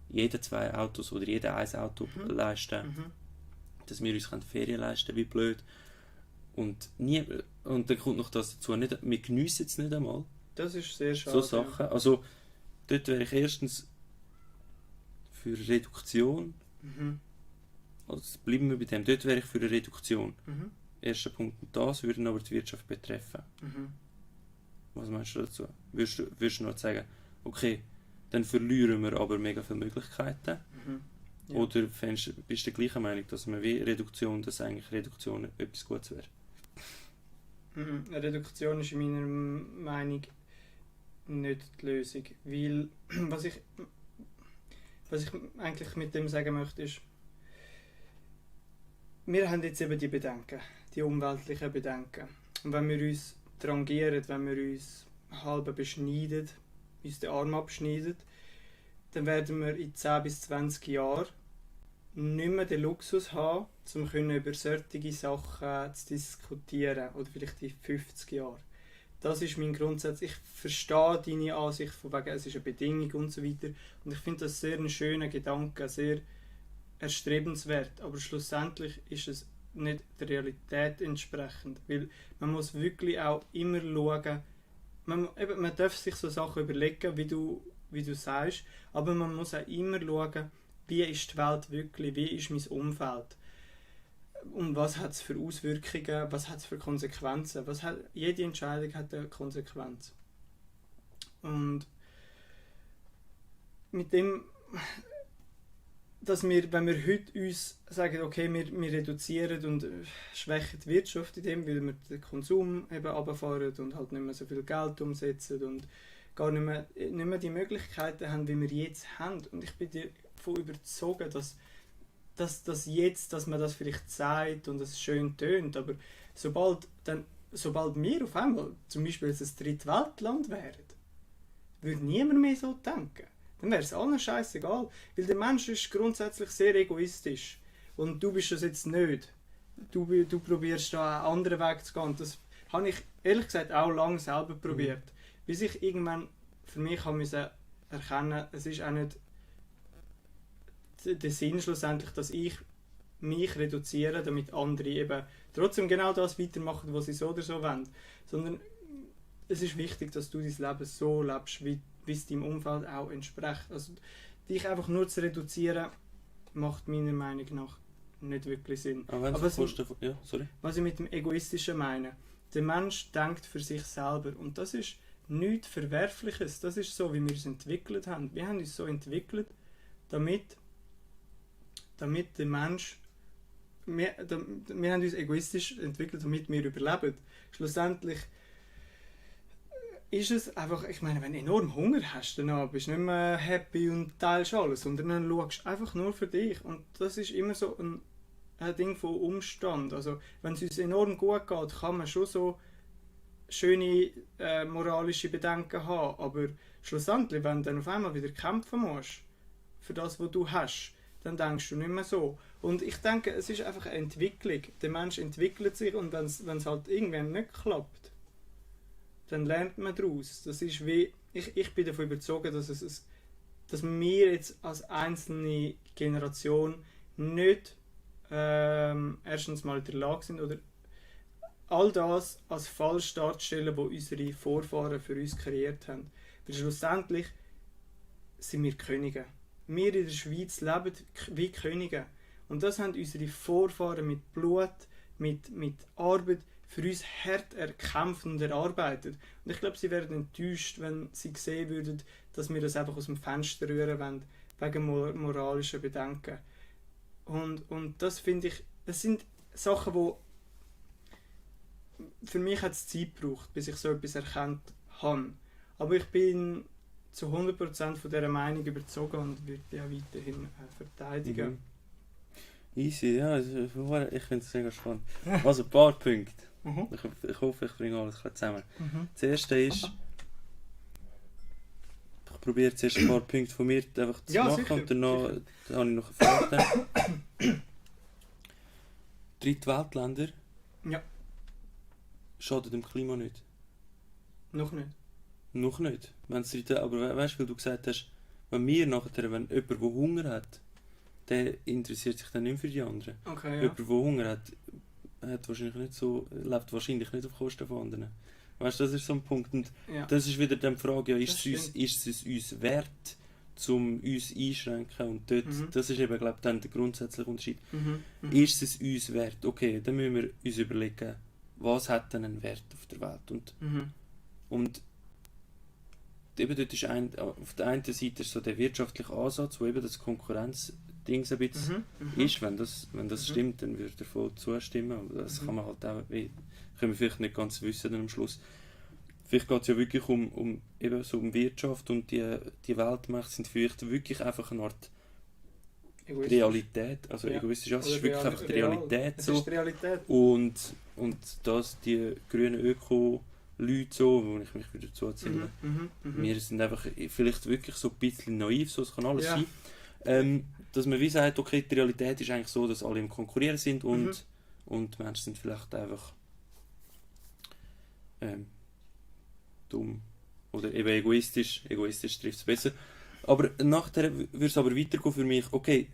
jeder 2 Autos oder jeder 1 Auto leisten, dass wir uns Ferien leisten, wie blöd. Und dann kommt noch das dazu, wir geniessen es nicht einmal. Das ist sehr schade. So Sachen. Ja. Also dort wäre ich erstens für Reduktion. Also bleiben wir bei dem. Dort wäre ich für eine Reduktion. Erster Punkt. Und das würde aber die Wirtschaft betreffen. Was meinst du dazu? Würdest du noch sagen, okay, dann verlieren wir aber mega viele Möglichkeiten? Ja. Oder bist du der gleichen Meinung, dass man wie Reduktion, dass eigentlich Reduktion etwas Gutes wäre? Eine Reduktion ist in meiner Meinung nicht die Lösung. Weil, was ich eigentlich mit dem sagen möchte, ist, wir haben jetzt eben die Bedenken, die umweltlichen Bedenken. Und wenn wir uns drangieren, wenn wir uns halb beschneiden, uns den Arm abschneiden, dann werden wir in 10 bis 20 Jahren nicht mehr den Luxus haben, um über solche Sachen zu diskutieren. Oder vielleicht in 50 Jahren. Das ist mein Grundsatz. Ich verstehe deine Ansicht von wegen, es ist eine Bedingung und so weiter. Und ich finde das sehr einen schönen Gedanken, sehr erstrebenswert. Aber schlussendlich ist es nicht der Realität entsprechend. Weil man muss wirklich auch immer schauen, man darf sich so Sachen überlegen, wie du sagst, aber man muss auch immer schauen, wie ist die Welt wirklich, wie ist mein Umfeld. Und was hat es für Auswirkungen, was hat es für Konsequenzen. Jede Entscheidung hat eine Konsequenz. Und mit dem, dass wir, wenn wir heute uns sagen, okay, wir reduzieren und schwächen die Wirtschaft in dem, weil wir den Konsum eben runterfahren und halt nicht mehr so viel Geld umsetzen und gar nicht mehr die Möglichkeiten haben, wie wir jetzt haben. Und ich bin davon überzeugt, dass man das vielleicht sagt und es schön tönt, aber sobald wir auf einmal zum Beispiel ein Drittweltland wären, würde niemand mehr so denken. Dann wäre es allen scheißegal, weil der Mensch ist grundsätzlich sehr egoistisch und du bist das jetzt nicht. Du probierst da einen anderen Weg zu gehen. Das habe ich ehrlich gesagt auch lange selber probiert, bis ich irgendwann für mich erkennen musste, es ist auch nicht der Sinn schlussendlich, dass ich mich reduziere, damit andere eben trotzdem genau das weitermachen, was sie so oder so wollen. Sondern es ist wichtig, dass du dein Leben so lebst, wie es deinem Umfeld auch entspricht. Also dich einfach nur zu reduzieren, macht meiner Meinung nach nicht wirklich Sinn. Aber was ich mit dem Egoistischen meine, der Mensch denkt für sich selber und das ist nichts Verwerfliches. Das ist so, wie wir uns entwickelt haben. Wir haben uns so entwickelt, damit der Mensch, wir haben uns egoistisch entwickelt, damit wir überleben. Schlussendlich ist es einfach, ich meine, wenn du enorm Hunger hast, dann bist du nicht mehr happy und teilst alles, sondern dann schaust du einfach nur für dich. Und das ist immer so ein Ding von Umstand. Also wenn es uns enorm gut geht, kann man schon so schöne moralische Bedenken haben, aber schlussendlich, wenn du dann auf einmal wieder kämpfen musst für das, was du hast, dann denkst du nicht mehr so. Und ich denke, es ist einfach eine Entwicklung. Der Mensch entwickelt sich und wenn es halt irgendwann nicht klappt, dann lernt man daraus. Das ist wie, ich bin davon überzeugt, dass wir jetzt als einzelne Generation nicht erstens mal in der Lage sind, oder all das als falsch darzustellen, was unsere Vorfahren für uns kreiert haben. Weil schlussendlich sind wir Könige. Wir in der Schweiz leben wie Könige. Und das haben unsere Vorfahren mit Blut, mit Arbeit für uns hart erkämpft und erarbeitet. Und ich glaube, sie wären enttäuscht, wenn sie sehen würden, dass wir das einfach aus dem Fenster rühren wollen, wegen moralischen Bedenken. Und das finde ich, das sind Sachen, wo für mich hat es Zeit gebraucht, bis ich so etwas erkannt habe. Aber ich bin zu 100% von dieser Meinung überzogen und würde die auch weiterhin verteidigen. Mhm. Easy, ja, also, ich finde es mega spannend. Also ein paar Punkte. Mhm. Ich hoffe, ich bringe alles zusammen. Mhm. Das erste ist, ich probiere zuerst ein paar Punkte von mir einfach zu machen sicher, und danach sicher. dann habe ich noch eine Frage. Drittweltländer Ja. schaden dem Klima nicht. Noch nicht. Noch nicht. Aber weißt du, weil du gesagt hast, wenn jemand, der Hunger hat, der interessiert sich dann nicht für die anderen. Okay, ja. Jemand, der Hunger hat wahrscheinlich nicht so, lebt wahrscheinlich nicht auf Kosten von anderen. Weißt du, das ist so ein Punkt. Und Ja. das ist wieder die Frage, ja, Das ist es uns wert, um uns einschränken? Und dort, das ist eben, glaube ich, dann der grundsätzliche Unterschied. Ist es uns wert? Okay, dann müssen wir uns überlegen, was hat denn einen Wert auf der Welt? Und eben dort ist auf der einen Seite ist so der wirtschaftliche Ansatz, wo eben das Konkurrenzding ein bisschen ist. Wenn das stimmt, dann würde ich voll zustimmen. Aber das kann man halt auch, können wir vielleicht nicht ganz wissen dann am Schluss. Vielleicht geht es ja wirklich um Wirtschaft und die Weltmächte sind vielleicht wirklich einfach eine Art Realität. Also egoistisch, es ist wirklich einfach die Realität. Es so. ist die Realität. Und dass die grünen Öko-Leute so, wo ich mich wieder dazu erzähle, wir sind einfach vielleicht wirklich so ein bisschen naiv, so, es kann alles sein. Dass man wie sagt, okay, die Realität ist eigentlich so, dass alle im Konkurrieren sind und Menschen sind vielleicht einfach dumm oder eben egoistisch trifft es besser. Aber nachher würde es aber weitergehen für mich, okay,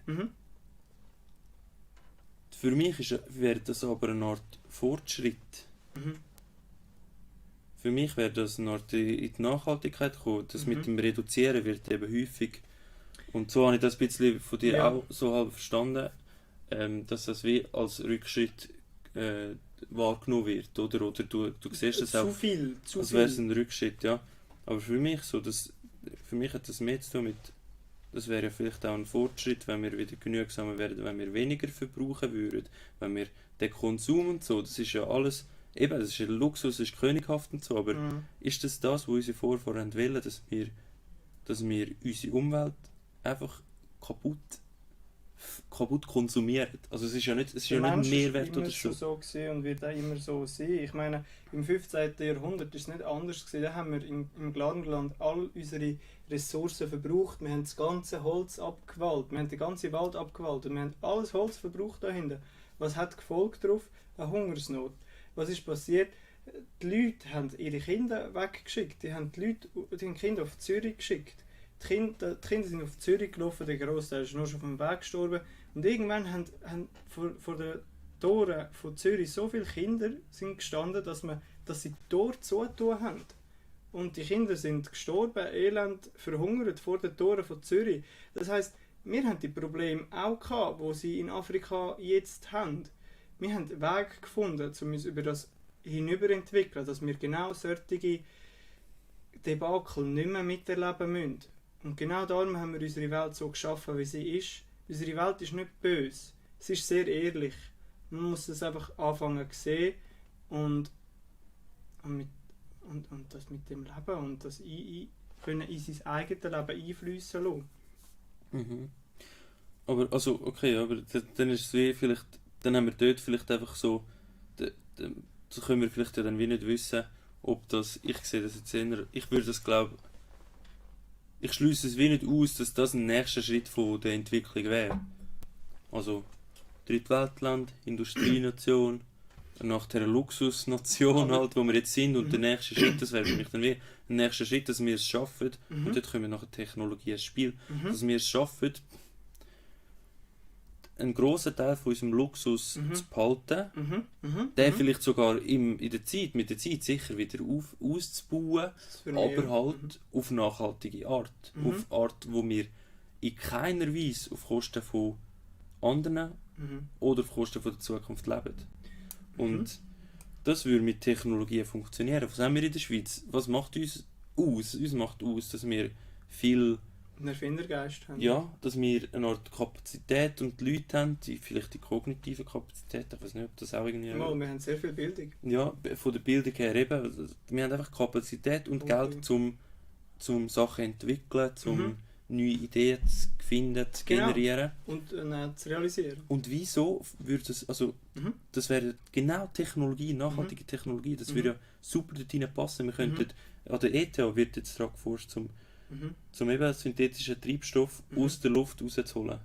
für mich wäre das aber eine Art Fortschritt. Für mich wäre das eine Art in die Nachhaltigkeit kommen. Das mit dem Reduzieren wird eben häufig, und so habe ich das ein bisschen von dir auch so halb verstanden, dass das wie als Rückschritt wahrgenommen wird, oder du siehst es auch, als wäre es ein Rückschritt, ja. Aber für mich hat das mehr zu tun mit, das wäre ja vielleicht auch ein Fortschritt, wenn wir wieder genügsamer werden, wenn wir weniger verbrauchen würden, wenn wir den Konsum und so, das ist ja alles, eben, das ist ein Luxus, das ist könighaft und so, aber ist das, was unsere Vorfahren wollen, dass wir unsere Umwelt einfach kaputt konsumieren? Also es ist ja nicht ein Mehrwert oder so. Das war immer so und wird auch immer so sein. Ich meine, im 15. Jahrhundert ist es nicht anders gewesen. Da haben wir im Gladenland all unsere Ressourcen verbraucht. Wir haben das ganze Holz abgewalzt. Wir haben den ganzen Wald abgewalzt. Und wir haben alles Holz verbraucht dahinter. Was hat gefolgt darauf? Eine Hungersnot. Was ist passiert? Die Leute haben ihre Kinder weggeschickt. Die haben die Kinder auf Zürich geschickt. Die Kinder sind auf Zürich gelaufen, der Großteil ist nur schon auf dem Weg gestorben. Und irgendwann haben vor den Toren von Zürich so viele Kinder sind gestanden, dass sie die Tore zugetan haben. Und die Kinder sind gestorben, elend, verhungert vor den Toren von Zürich. Das heisst, wir haben die Probleme auch gehabt, die sie in Afrika jetzt haben. Wir haben einen Weg gefunden, um uns über das hinüberentwickeln, dass wir genau solche Debakel nicht mehr miterleben müssen. Und genau darum haben wir unsere Welt so geschaffen, wie sie ist. Unsere Welt ist nicht böse. Sie ist sehr ehrlich. Man muss das einfach anfangen zu sehen und das mit dem Leben und das können in sein eigenes Leben einfließen lassen. Aber also, okay, aber dann ist es wie vielleicht, dann haben wir dort vielleicht einfach so, so können wir vielleicht ja dann wie nicht wissen, ob das, ich sehe das jetzt eher, ich würde das glauben, ich schließe es wie nicht aus, dass das ein nächster Schritt von der Entwicklung wäre. Also Drittweltland, Industrienation, nachher eine Luxusnation halt, wo wir jetzt sind, und der nächste Schritt, das wäre für mich dann wie ein nächster Schritt, dass wir es schaffen, und dort kommen wir nachher Technologie ins Spiel, dass wir es schaffen, einen grossen Teil von unserem Luxus zu behalten, den vielleicht sogar mit der Zeit sicher wieder auszubauen, aber halt auf nachhaltige Art. Auf Art, wo wir in keiner Weise auf Kosten von anderen oder auf Kosten von der Zukunft leben. Und Mhm. das würde mit Technologien funktionieren. Was haben wir in der Schweiz? Was macht uns aus? Uns macht aus, dass wir viel, Einen Erfindergeist haben. ja, dass wir eine Art Kapazität und die Leute haben, vielleicht die kognitive Kapazität, ich weiß nicht, ob das auch irgendwie... Mal, wir haben sehr viel Bildung. Ja, von der Bildung her eben. Also, wir haben einfach Kapazität und Okay. Geld, zum Sachen zu entwickeln, zum Mhm. neue Ideen zu finden, zu Genau. generieren. Und zu realisieren. Und wieso würde es, also Mhm. das wäre genau Technologie, nachhaltige Technologie, das würde ja super dort reinpassen. Wir könnten, an der ETH wird jetzt daran geforscht, zum eben synthetischen Treibstoff aus der Luft rauszuholen.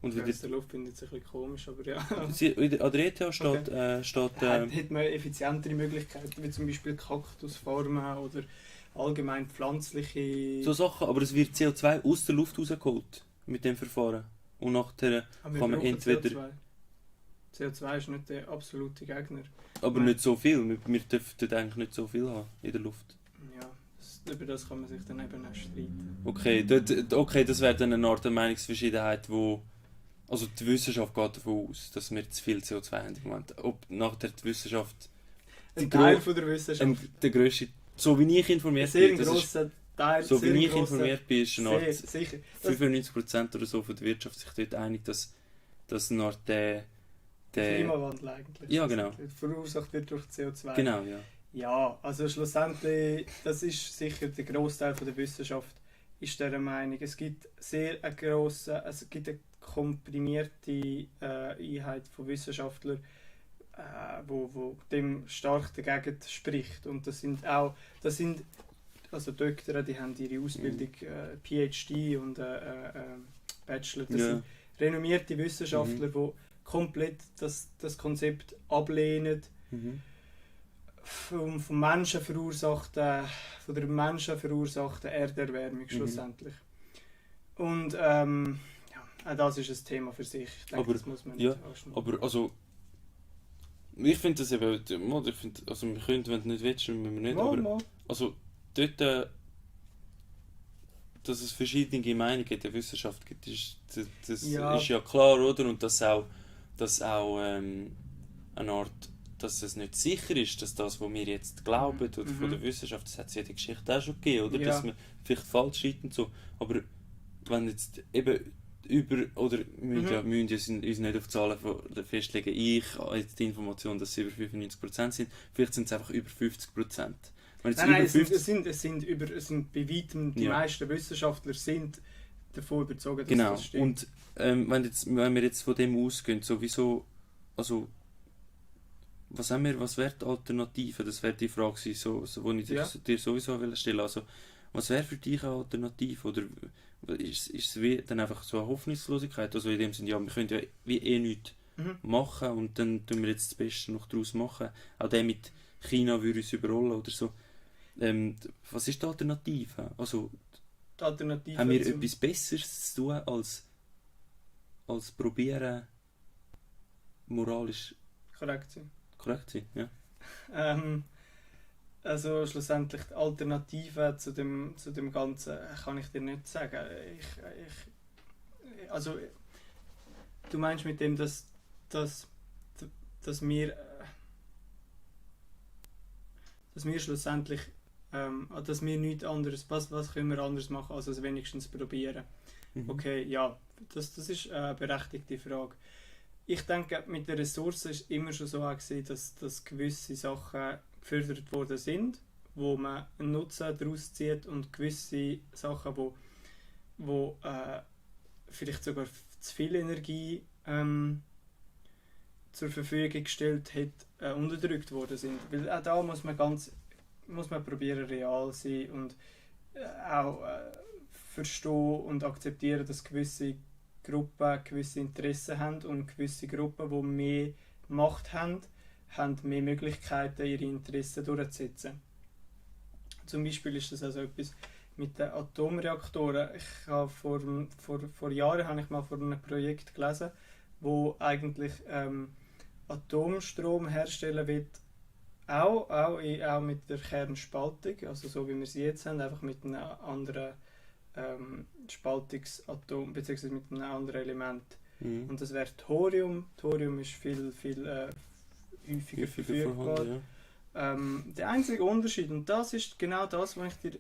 Und Ja, wieder, aus der Luft finde ich jetzt ein bisschen komisch, aber ja. an der ETH steht, Hätte man effizientere Möglichkeiten, wie zum Beispiel Kaktusfarmen oder allgemein pflanzliche... so Sachen, aber es wird CO2 aus der Luft rausgeholt mit dem Verfahren. Und nachher Aber wir kann man brauchen entweder... CO2. CO2 ist nicht der absolute Gegner. Aber Nein. nicht so viel, wir dürfen eigentlich nicht so viel haben in der Luft. Ja, über das kann man sich dann eben auch streiten. Okay, das wäre dann eine Art der Meinungsverschiedenheit, wo... Also die Wissenschaft geht davon aus, dass wir zu viel CO2 haben im Moment. Ob nachher die Wissenschaft... Ein Teil von der Wissenschaft. Der grösste... So wie ich informiert Sehr bin, das ist, grosser Teil. so wie sehr ich grosser- informiert bin, ist eine Art... Sehr, sicher. Das 95% oder so von der Wirtschaft sich dort einig, dass eine Art der Klimawandel eigentlich. Ja, genau. Verursacht wird durch CO2. Genau, ja. Ja, also schlussendlich, das ist sicher der Großteil von der Wissenschaft ist dieser Meinung. Es gibt es gibt eine komprimierte Einheit von Wissenschaftlern, wo dem stark dagegen spricht. Und das sind also Doktoren, die haben ihre Ausbildung PhD und Bachelor. Das Ja. sind renommierte Wissenschaftler, die komplett das Konzept ablehnen. Von der menschenverursachten Erderwärmung schlussendlich. Und ja, auch das ist ein Thema für sich. Ich denke, Aber- das muss man ja, nicht anschneiden. Aber also... Ich finde das eben... Ich finde, also wir können, wenn du nicht willst, müssen wir nicht, aber... Mal. Also dort... dass es verschiedene Meinungen in der Wissenschaft gibt, das Ja. ist ja klar, oder? Und dass auch eine Art... dass es nicht sicher ist, dass das, was wir jetzt glauben, oder von der Wissenschaft, das hat es ja in der Geschichte auch schon gegeben, oder? Ja. Dass man vielleicht falsch schreibt und so. Aber wenn jetzt eben oder wir müssen uns nicht auf Zahlen festlegen. Ich habe jetzt die Information, dass es über 95% sind. Vielleicht sind es einfach über 50%. Wenn jetzt Nein, über 50 es sind bei weitem die Ja. meisten Wissenschaftler sind davon überzeugt, dass genau. das stimmt. Und wenn wir jetzt von dem ausgehen, sowieso, also was wäre die Alternative? Das wäre die Frage gewesen, wo ich dir sowieso stellen will. Also, was wäre für dich eine Alternative? Oder ist es wie dann einfach so eine Hoffnungslosigkeit? Also in dem Sinne, ja, wir können ja wie nichts machen und dann tun wir jetzt das Beste noch daraus machen. Auch der mit China würde uns überrollen oder so. Was ist die Alternative? Also, Die Alternative haben wir zum- etwas Besseres zu tun, als probieren, moralisch korrekt sein. korrekt zu sein? Ja. Also schlussendlich die Alternative zu dem Ganzen kann ich dir nicht sagen. Also du meinst mit dem, dass wir schlussendlich dass wir nichts anderes, was können wir anders machen, als es wenigstens probieren. Okay, ja, das ist eine berechtigte Frage. Ich denke, mit der Ressource ist immer schon so gewesen, dass gewisse Sachen gefördert worden sind, wo man einen Nutzen daraus zieht und gewisse Sachen, wo vielleicht sogar zu viel Energie zur Verfügung gestellt hat, unterdrückt worden sind. Weil auch da muss man probieren, real sein und auch verstehen und akzeptieren, dass gewisse Gruppen gewisse Interessen haben und gewisse Gruppen, die mehr Macht haben mehr Möglichkeiten, ihre Interessen durchzusetzen. Zum Beispiel ist das also etwas mit den Atomreaktoren. Ich habe vor Jahren habe ich mal von einem Projekt gelesen, wo eigentlich Atomstrom herstellen wird, auch mit der Kernspaltung, also so wie wir sie jetzt haben, einfach mit einem anderen Spaltungsatom bzw. mit einem anderen Element. Und das wäre Thorium. Thorium ist viel häufiger verfügbar. vorhanden, ja. Der einzige Unterschied, und das ist genau das, was ich dir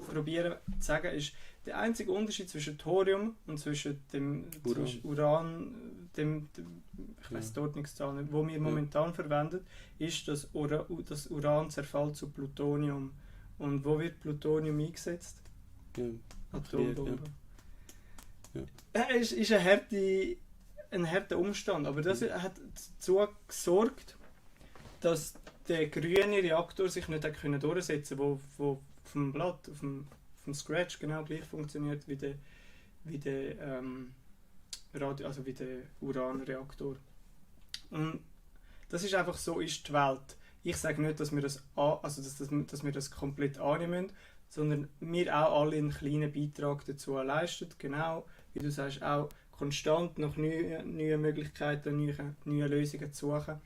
probiere zu sagen, ist, der einzige Unterschied zwischen Thorium und zwischen dem Uran. zwischen Uran, ich weiß die Ordnungszahl nicht, wo wir momentan verwenden, ist, dass das Uran zerfällt zu Plutonium. Und wo wird Plutonium eingesetzt? Ja. Atombombe. Ja. Ist ein harter Umstand, aber das hat dazu gesorgt, dass der grüne Reaktor sich nicht hat können durchsetzen konnte, wo auf dem Blatt, auf dem Scratch genau gleich funktioniert wie der also wie der Uranreaktor. Und das ist einfach so, ist die Welt. Ich sage nicht, dass wir dass wir das komplett annehmen, sondern wir auch alle einen kleinen Beitrag dazu leisten. Genau, wie du sagst, auch konstant nach neuen Möglichkeiten, neue Lösungen zu suchen.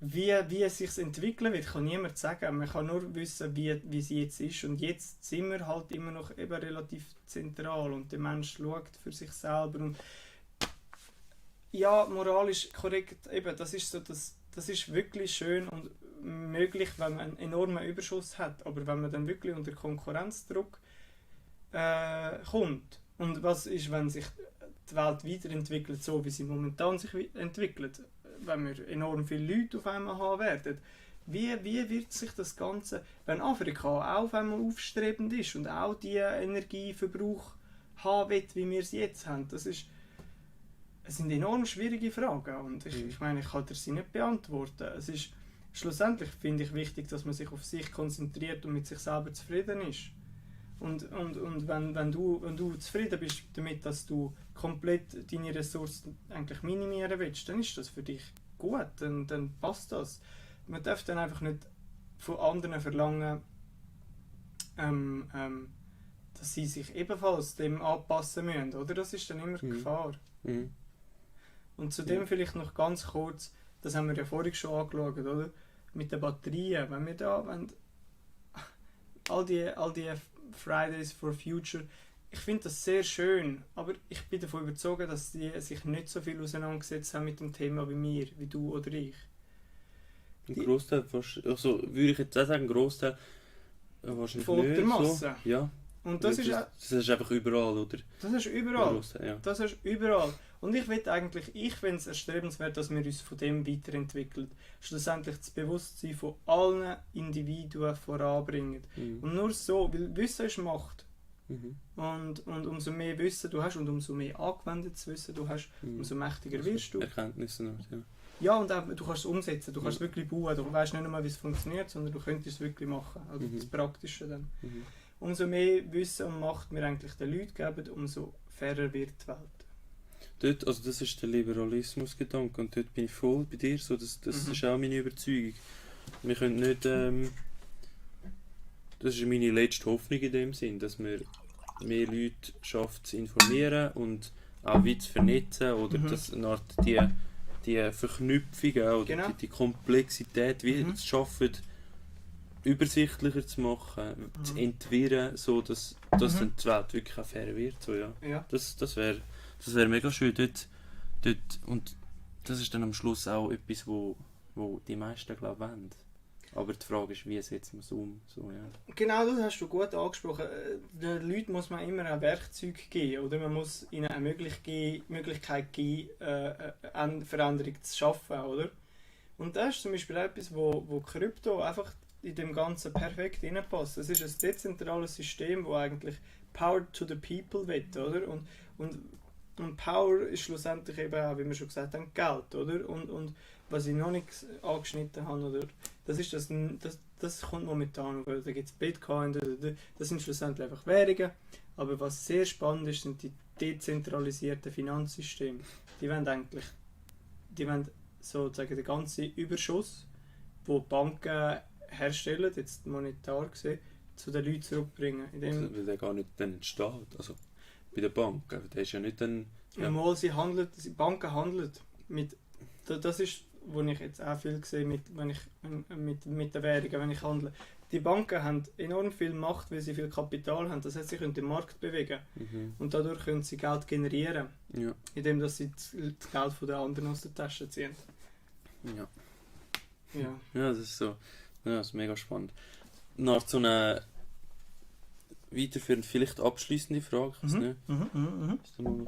Wie es sich entwickeln wird, kann niemand sagen. Man kann nur wissen, wie es jetzt ist. Und jetzt sind wir halt immer noch eben relativ zentral und der Mensch schaut für sich selber. Und ja, moralisch korrekt, eben, das ist wirklich schön und möglich, wenn man einen enormen Überschuss hat. Aber wenn man dann wirklich unter Konkurrenzdruck kommt, und was ist, wenn sich die Welt weiterentwickelt, so wie sie momentan sich entwickelt, wenn wir enorm viele Leute auf einmal haben werden, wie wird sich das Ganze, wenn Afrika auch auf einmal aufstrebend ist und auch die Energieverbrauch haben wird, wie wir es jetzt haben, es sind enorm schwierige Fragen und ich meine, ich kann dir sie nicht beantworten. Es ist schlussendlich, finde ich, wichtig, dass man sich auf sich konzentriert und mit sich selber zufrieden ist. Und wenn du zufrieden bist damit, dass du komplett deine Ressourcen eigentlich minimieren willst, dann ist das für dich gut, dann passt das. Man darf dann einfach nicht von anderen verlangen, dass sie sich ebenfalls dem anpassen müssen, oder? Das ist dann immer die Gefahr. Mhm. Und zudem vielleicht noch ganz kurz, das haben wir ja vorhin schon angeschaut, oder? Mit den Batterien, wenn all die Fridays for Future, ich finde das sehr schön, aber ich bin davon überzeugt, dass die sich nicht so viel auseinandergesetzt haben mit dem Thema wie wir, wie du oder ich. Ein Großteil, also würde ich jetzt auch sagen, ein Großteil wahrscheinlich Von nicht der Masse. So. Ja. Und das ist einfach überall, oder? Das ist überall. Ja. Das ist überall. Und ich finde es erstrebenswert, dass wir uns von dem weiterentwickeln. Schlussendlich das Bewusstsein von allen Individuen voranbringen. Und nur so, weil Wissen ist Macht. Und umso mehr Wissen du hast und umso mehr angewendetes Wissen du hast, umso mächtiger wirst du. Erkenntnisse noch, ja. Ja, und auch, du kannst es umsetzen, du kannst es wirklich bauen. Du weißt nicht nur, wie es funktioniert, sondern du könntest es wirklich machen. Also das Praktische dann. Umso mehr Wissen und Macht wir eigentlich den Leuten geben, umso fairer wird die Welt. Dort, also das ist der Liberalismus-Gedanke und dort bin ich voll bei dir, so, das ist auch meine Überzeugung. Wir können nicht, das ist meine letzte Hoffnung in dem Sinn, dass wir mehr Leute schaffen zu informieren und auch wie zu vernetzen oder dass eine Art die Verknüpfungen oder die Komplexität wie es schaffen, übersichtlicher zu machen, zu entwirren, so dass dann die Welt wirklich auch fair wird. So, ja. Das wäre mega schön dort. Und das ist dann am Schluss auch etwas, wo die meisten glaube ich wollen. Aber die Frage ist, wie setzt man es um? So, ja. Genau, das hast du gut angesprochen. Den Leuten muss man immer ein Werkzeug geben, oder man muss ihnen eine Möglichkeit geben, eine Veränderung zu schaffen, oder? Und das ist zum Beispiel etwas, wo Krypto einfach in dem Ganzen perfekt reinpasst. Es ist ein dezentrales System, das eigentlich Power to the People will, oder? Und Power ist schlussendlich eben auch, wie wir schon gesagt haben, Geld, oder? Und was ich noch nicht angeschnitten habe, oder? Das kommt momentan, da gibt es Bitcoin, das sind schlussendlich einfach Währungen. Aber was sehr spannend ist, sind die dezentralisierten Finanzsysteme. Die wollen sozusagen den ganzen Überschuss, den Banken herstellen, jetzt monetar gesehen, zu den Leuten zurückbringen. Weil der gar nicht dann entsteht, also bei der Bank, der ist ja nicht dann... Ja. Die Banken handeln mit, das ist, wo ich jetzt auch viel sehe, mit den Währungen, wenn ich handle. die Banken haben enorm viel Macht, weil sie viel Kapital haben. Das heißt, sie können den Markt bewegen. Und dadurch können sie Geld generieren, Ja. indem dass sie das Geld von den anderen aus der Tasche ziehen. Ja. Ja. Ja, das ist so. Ja, das ist mega spannend. Nach so einer weiterführend, vielleicht abschließende Frage, ich weiß nicht. Ist da noch...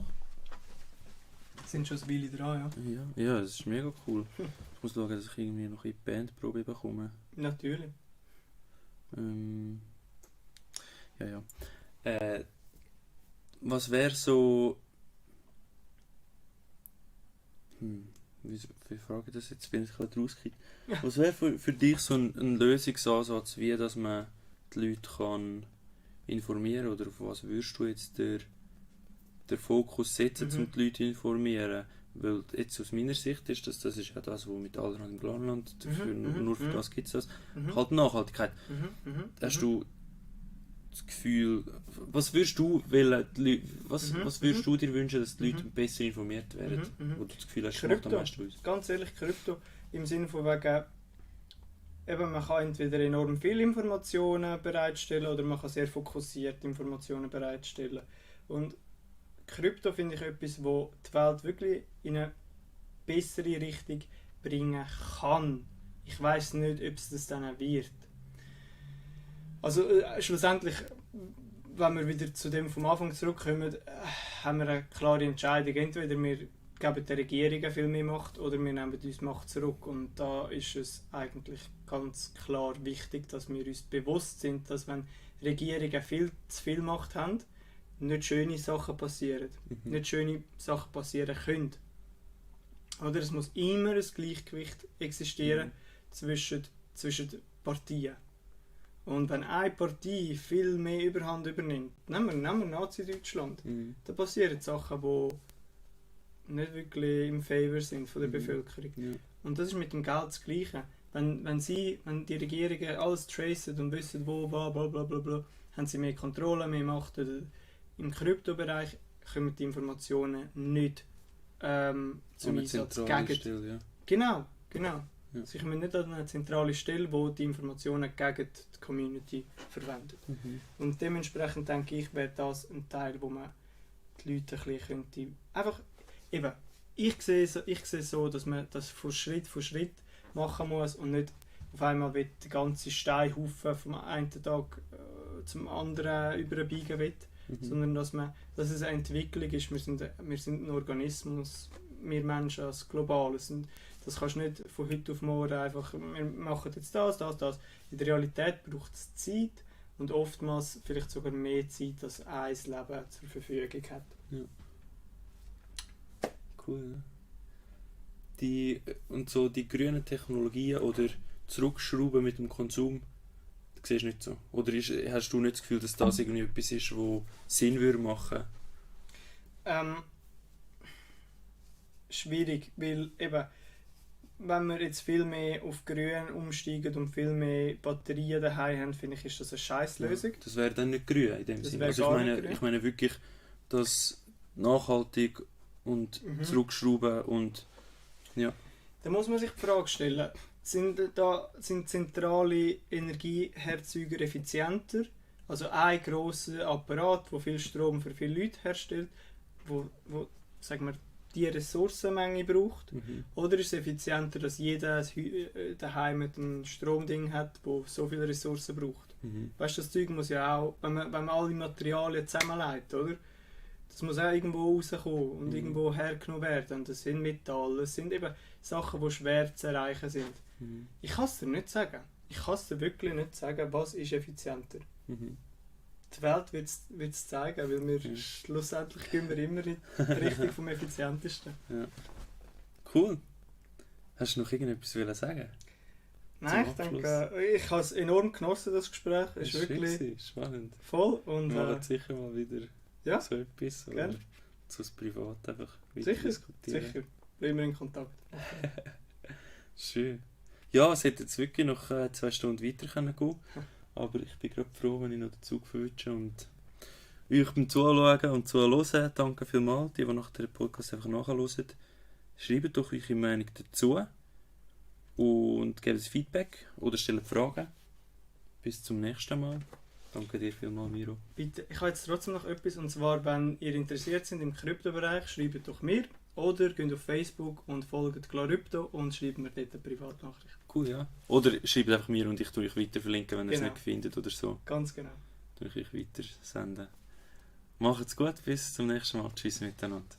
Sind schon ein Weile dran, ja. Ja, das ist mega cool. Ich muss schauen, dass ich irgendwie noch in die Bandprobe bekomme. Natürlich. Ja. Was wäre so... Wie frage ich das jetzt? Bin ich gerade rausgekriegt. Ja. Was wäre für dich so ein Lösungsansatz, wie dass man die Leute kann informieren, oder auf was würdest du jetzt den Fokus setzen, um die Leute zu informieren? Weil jetzt aus meiner Sicht ist das ist ja das, was mit Allerhand im Glanland, nur für das gibt es das, halt Nachhaltigkeit. Hast du das Gefühl, was würdest du wollen, was würdest du dir wünschen, dass die Leute besser informiert werden? Wo du das Gefühl hast, das macht am meisten aus? Ganz ehrlich, Krypto im Sinne von wegen, eben, man kann entweder enorm viele Informationen bereitstellen oder man kann sehr fokussiert Informationen bereitstellen. Und Krypto finde ich etwas, wo die Welt wirklich in eine bessere Richtung bringen kann. Ich weiß nicht, ob es das dann wird. Also schlussendlich, wenn wir wieder zu dem vom Anfang zurückkommen, haben wir eine klare Entscheidung. Entweder wir geben der Regierung viel mehr Macht oder wir nehmen uns Macht zurück. Und da ist es eigentlich ganz klar wichtig, dass wir uns bewusst sind, dass wenn Regierungen viel zu viel Macht haben, nicht schöne Sachen passieren. Nicht schöne Sachen passieren können. Oder es muss immer ein Gleichgewicht existieren zwischen Partien. Und wenn eine Partei viel mehr Überhand übernimmt, nehmen wir Nazi-Deutschland, da passieren Sachen, die nicht wirklich im Favor sind von der Bevölkerung. Ja. Und das ist mit dem Geld das Gleiche. Wenn die Regierungen alles tracen und wissen, wo, bla bla bla bla, haben sie mehr Kontrolle, mehr Macht. Im Kryptobereich kommen die Informationen nicht zum Einsatz gegen... Stelle, ja. Genau. Ja. Sie kommen nicht an eine zentrale Stelle, wo die Informationen gegen die Community verwendet. Und dementsprechend denke ich, wäre das ein Teil, wo man die Leute ein bisschen könnte... Einfach, eben, ich sehe so, dass man das von Schritt machen muss und nicht auf einmal den ganzen Steinhaufen vom einen Tag zum anderen überbiegen will, sondern dass es eine Entwicklung ist. Wir sind ein Organismus, wir Menschen als global. Das kannst du nicht von heute auf morgen einfach, wir machen jetzt das. In der Realität braucht es Zeit und oftmals vielleicht sogar mehr Zeit, als ein Leben zur Verfügung hat. Ja. Cool, ja. Die grünen Technologien oder zurückschrauben mit dem Konsum, das siehst du nicht so? Oder hast du nicht das Gefühl, dass das irgendwie etwas ist, was Sinn würde machen? Schwierig, weil eben, wenn wir jetzt viel mehr auf Grün umsteigen und viel mehr Batterien daheim haben, finde ich, ist das eine Scheißlösung. Ja, das wäre dann nicht grün in dem Das Sinne. wäre Also ich meine wirklich, dass nachhaltig und zurückschrauben und ja. Da muss man sich die Frage stellen, sind zentrale Energieherzeuger effizienter? Also ein grosser Apparat, der viel Strom für viele Leute herstellt, wo sagen wir, die Ressourcenmenge braucht? Oder ist es effizienter, dass jeder daheim mit einem Stromding hat, wo so viele Ressourcen braucht? Weißt du, das Zeug muss ja auch, wenn man alle Materialien zusammenlegt, oder? Das muss auch irgendwo rauskommen und irgendwo hergenommen werden. Und das sind Metalle, das sind eben Sachen, die schwer zu erreichen sind. Ich kann es dir nicht sagen. Ich kann es dir wirklich nicht sagen, was ist effizienter. Die Welt wird es zeigen, weil wir schlussendlich gehen wir immer in die Richtung vom Effizientesten. Ja. Cool. Hast du noch irgendetwas sagen? Nein, ich denke, ich habe es enorm genossen, das Gespräch. Es ist wirklich spannend. Voll. Und, wir machen sicher mal wieder so etwas. Oder so das Privat einfach weiter diskutieren. Sicher. Bleiben wir in Kontakt. Schön. Ja, es hätte jetzt wirklich noch 2 Stunden weiter gehen können. Aber ich bin gerade froh, wenn ich noch den Zug verwünsche und euch beim Zuschauen und Zuhören. Danke vielmals, die nach dem Podcast einfach nachhören. Schreibt doch eure Meinung dazu und gebt Feedback oder stellt Fragen. bis zum nächsten Mal. Danke dir vielmals, Miro. Bitte, ich habe jetzt trotzdem noch etwas, und zwar, wenn ihr interessiert seid im Kryptobereich, schreibt doch mir oder geht auf Facebook und folgt Glarypto und schreibt mir dort eine Privatnachricht. Cool, ja. Oder schreibt einfach mir und ich tue euch weiter verlinken, wenn ihr es Genau. nicht findet oder so. Ganz genau. Tue ich euch weiter senden. Macht's gut, bis zum nächsten Mal. Tschüss miteinander.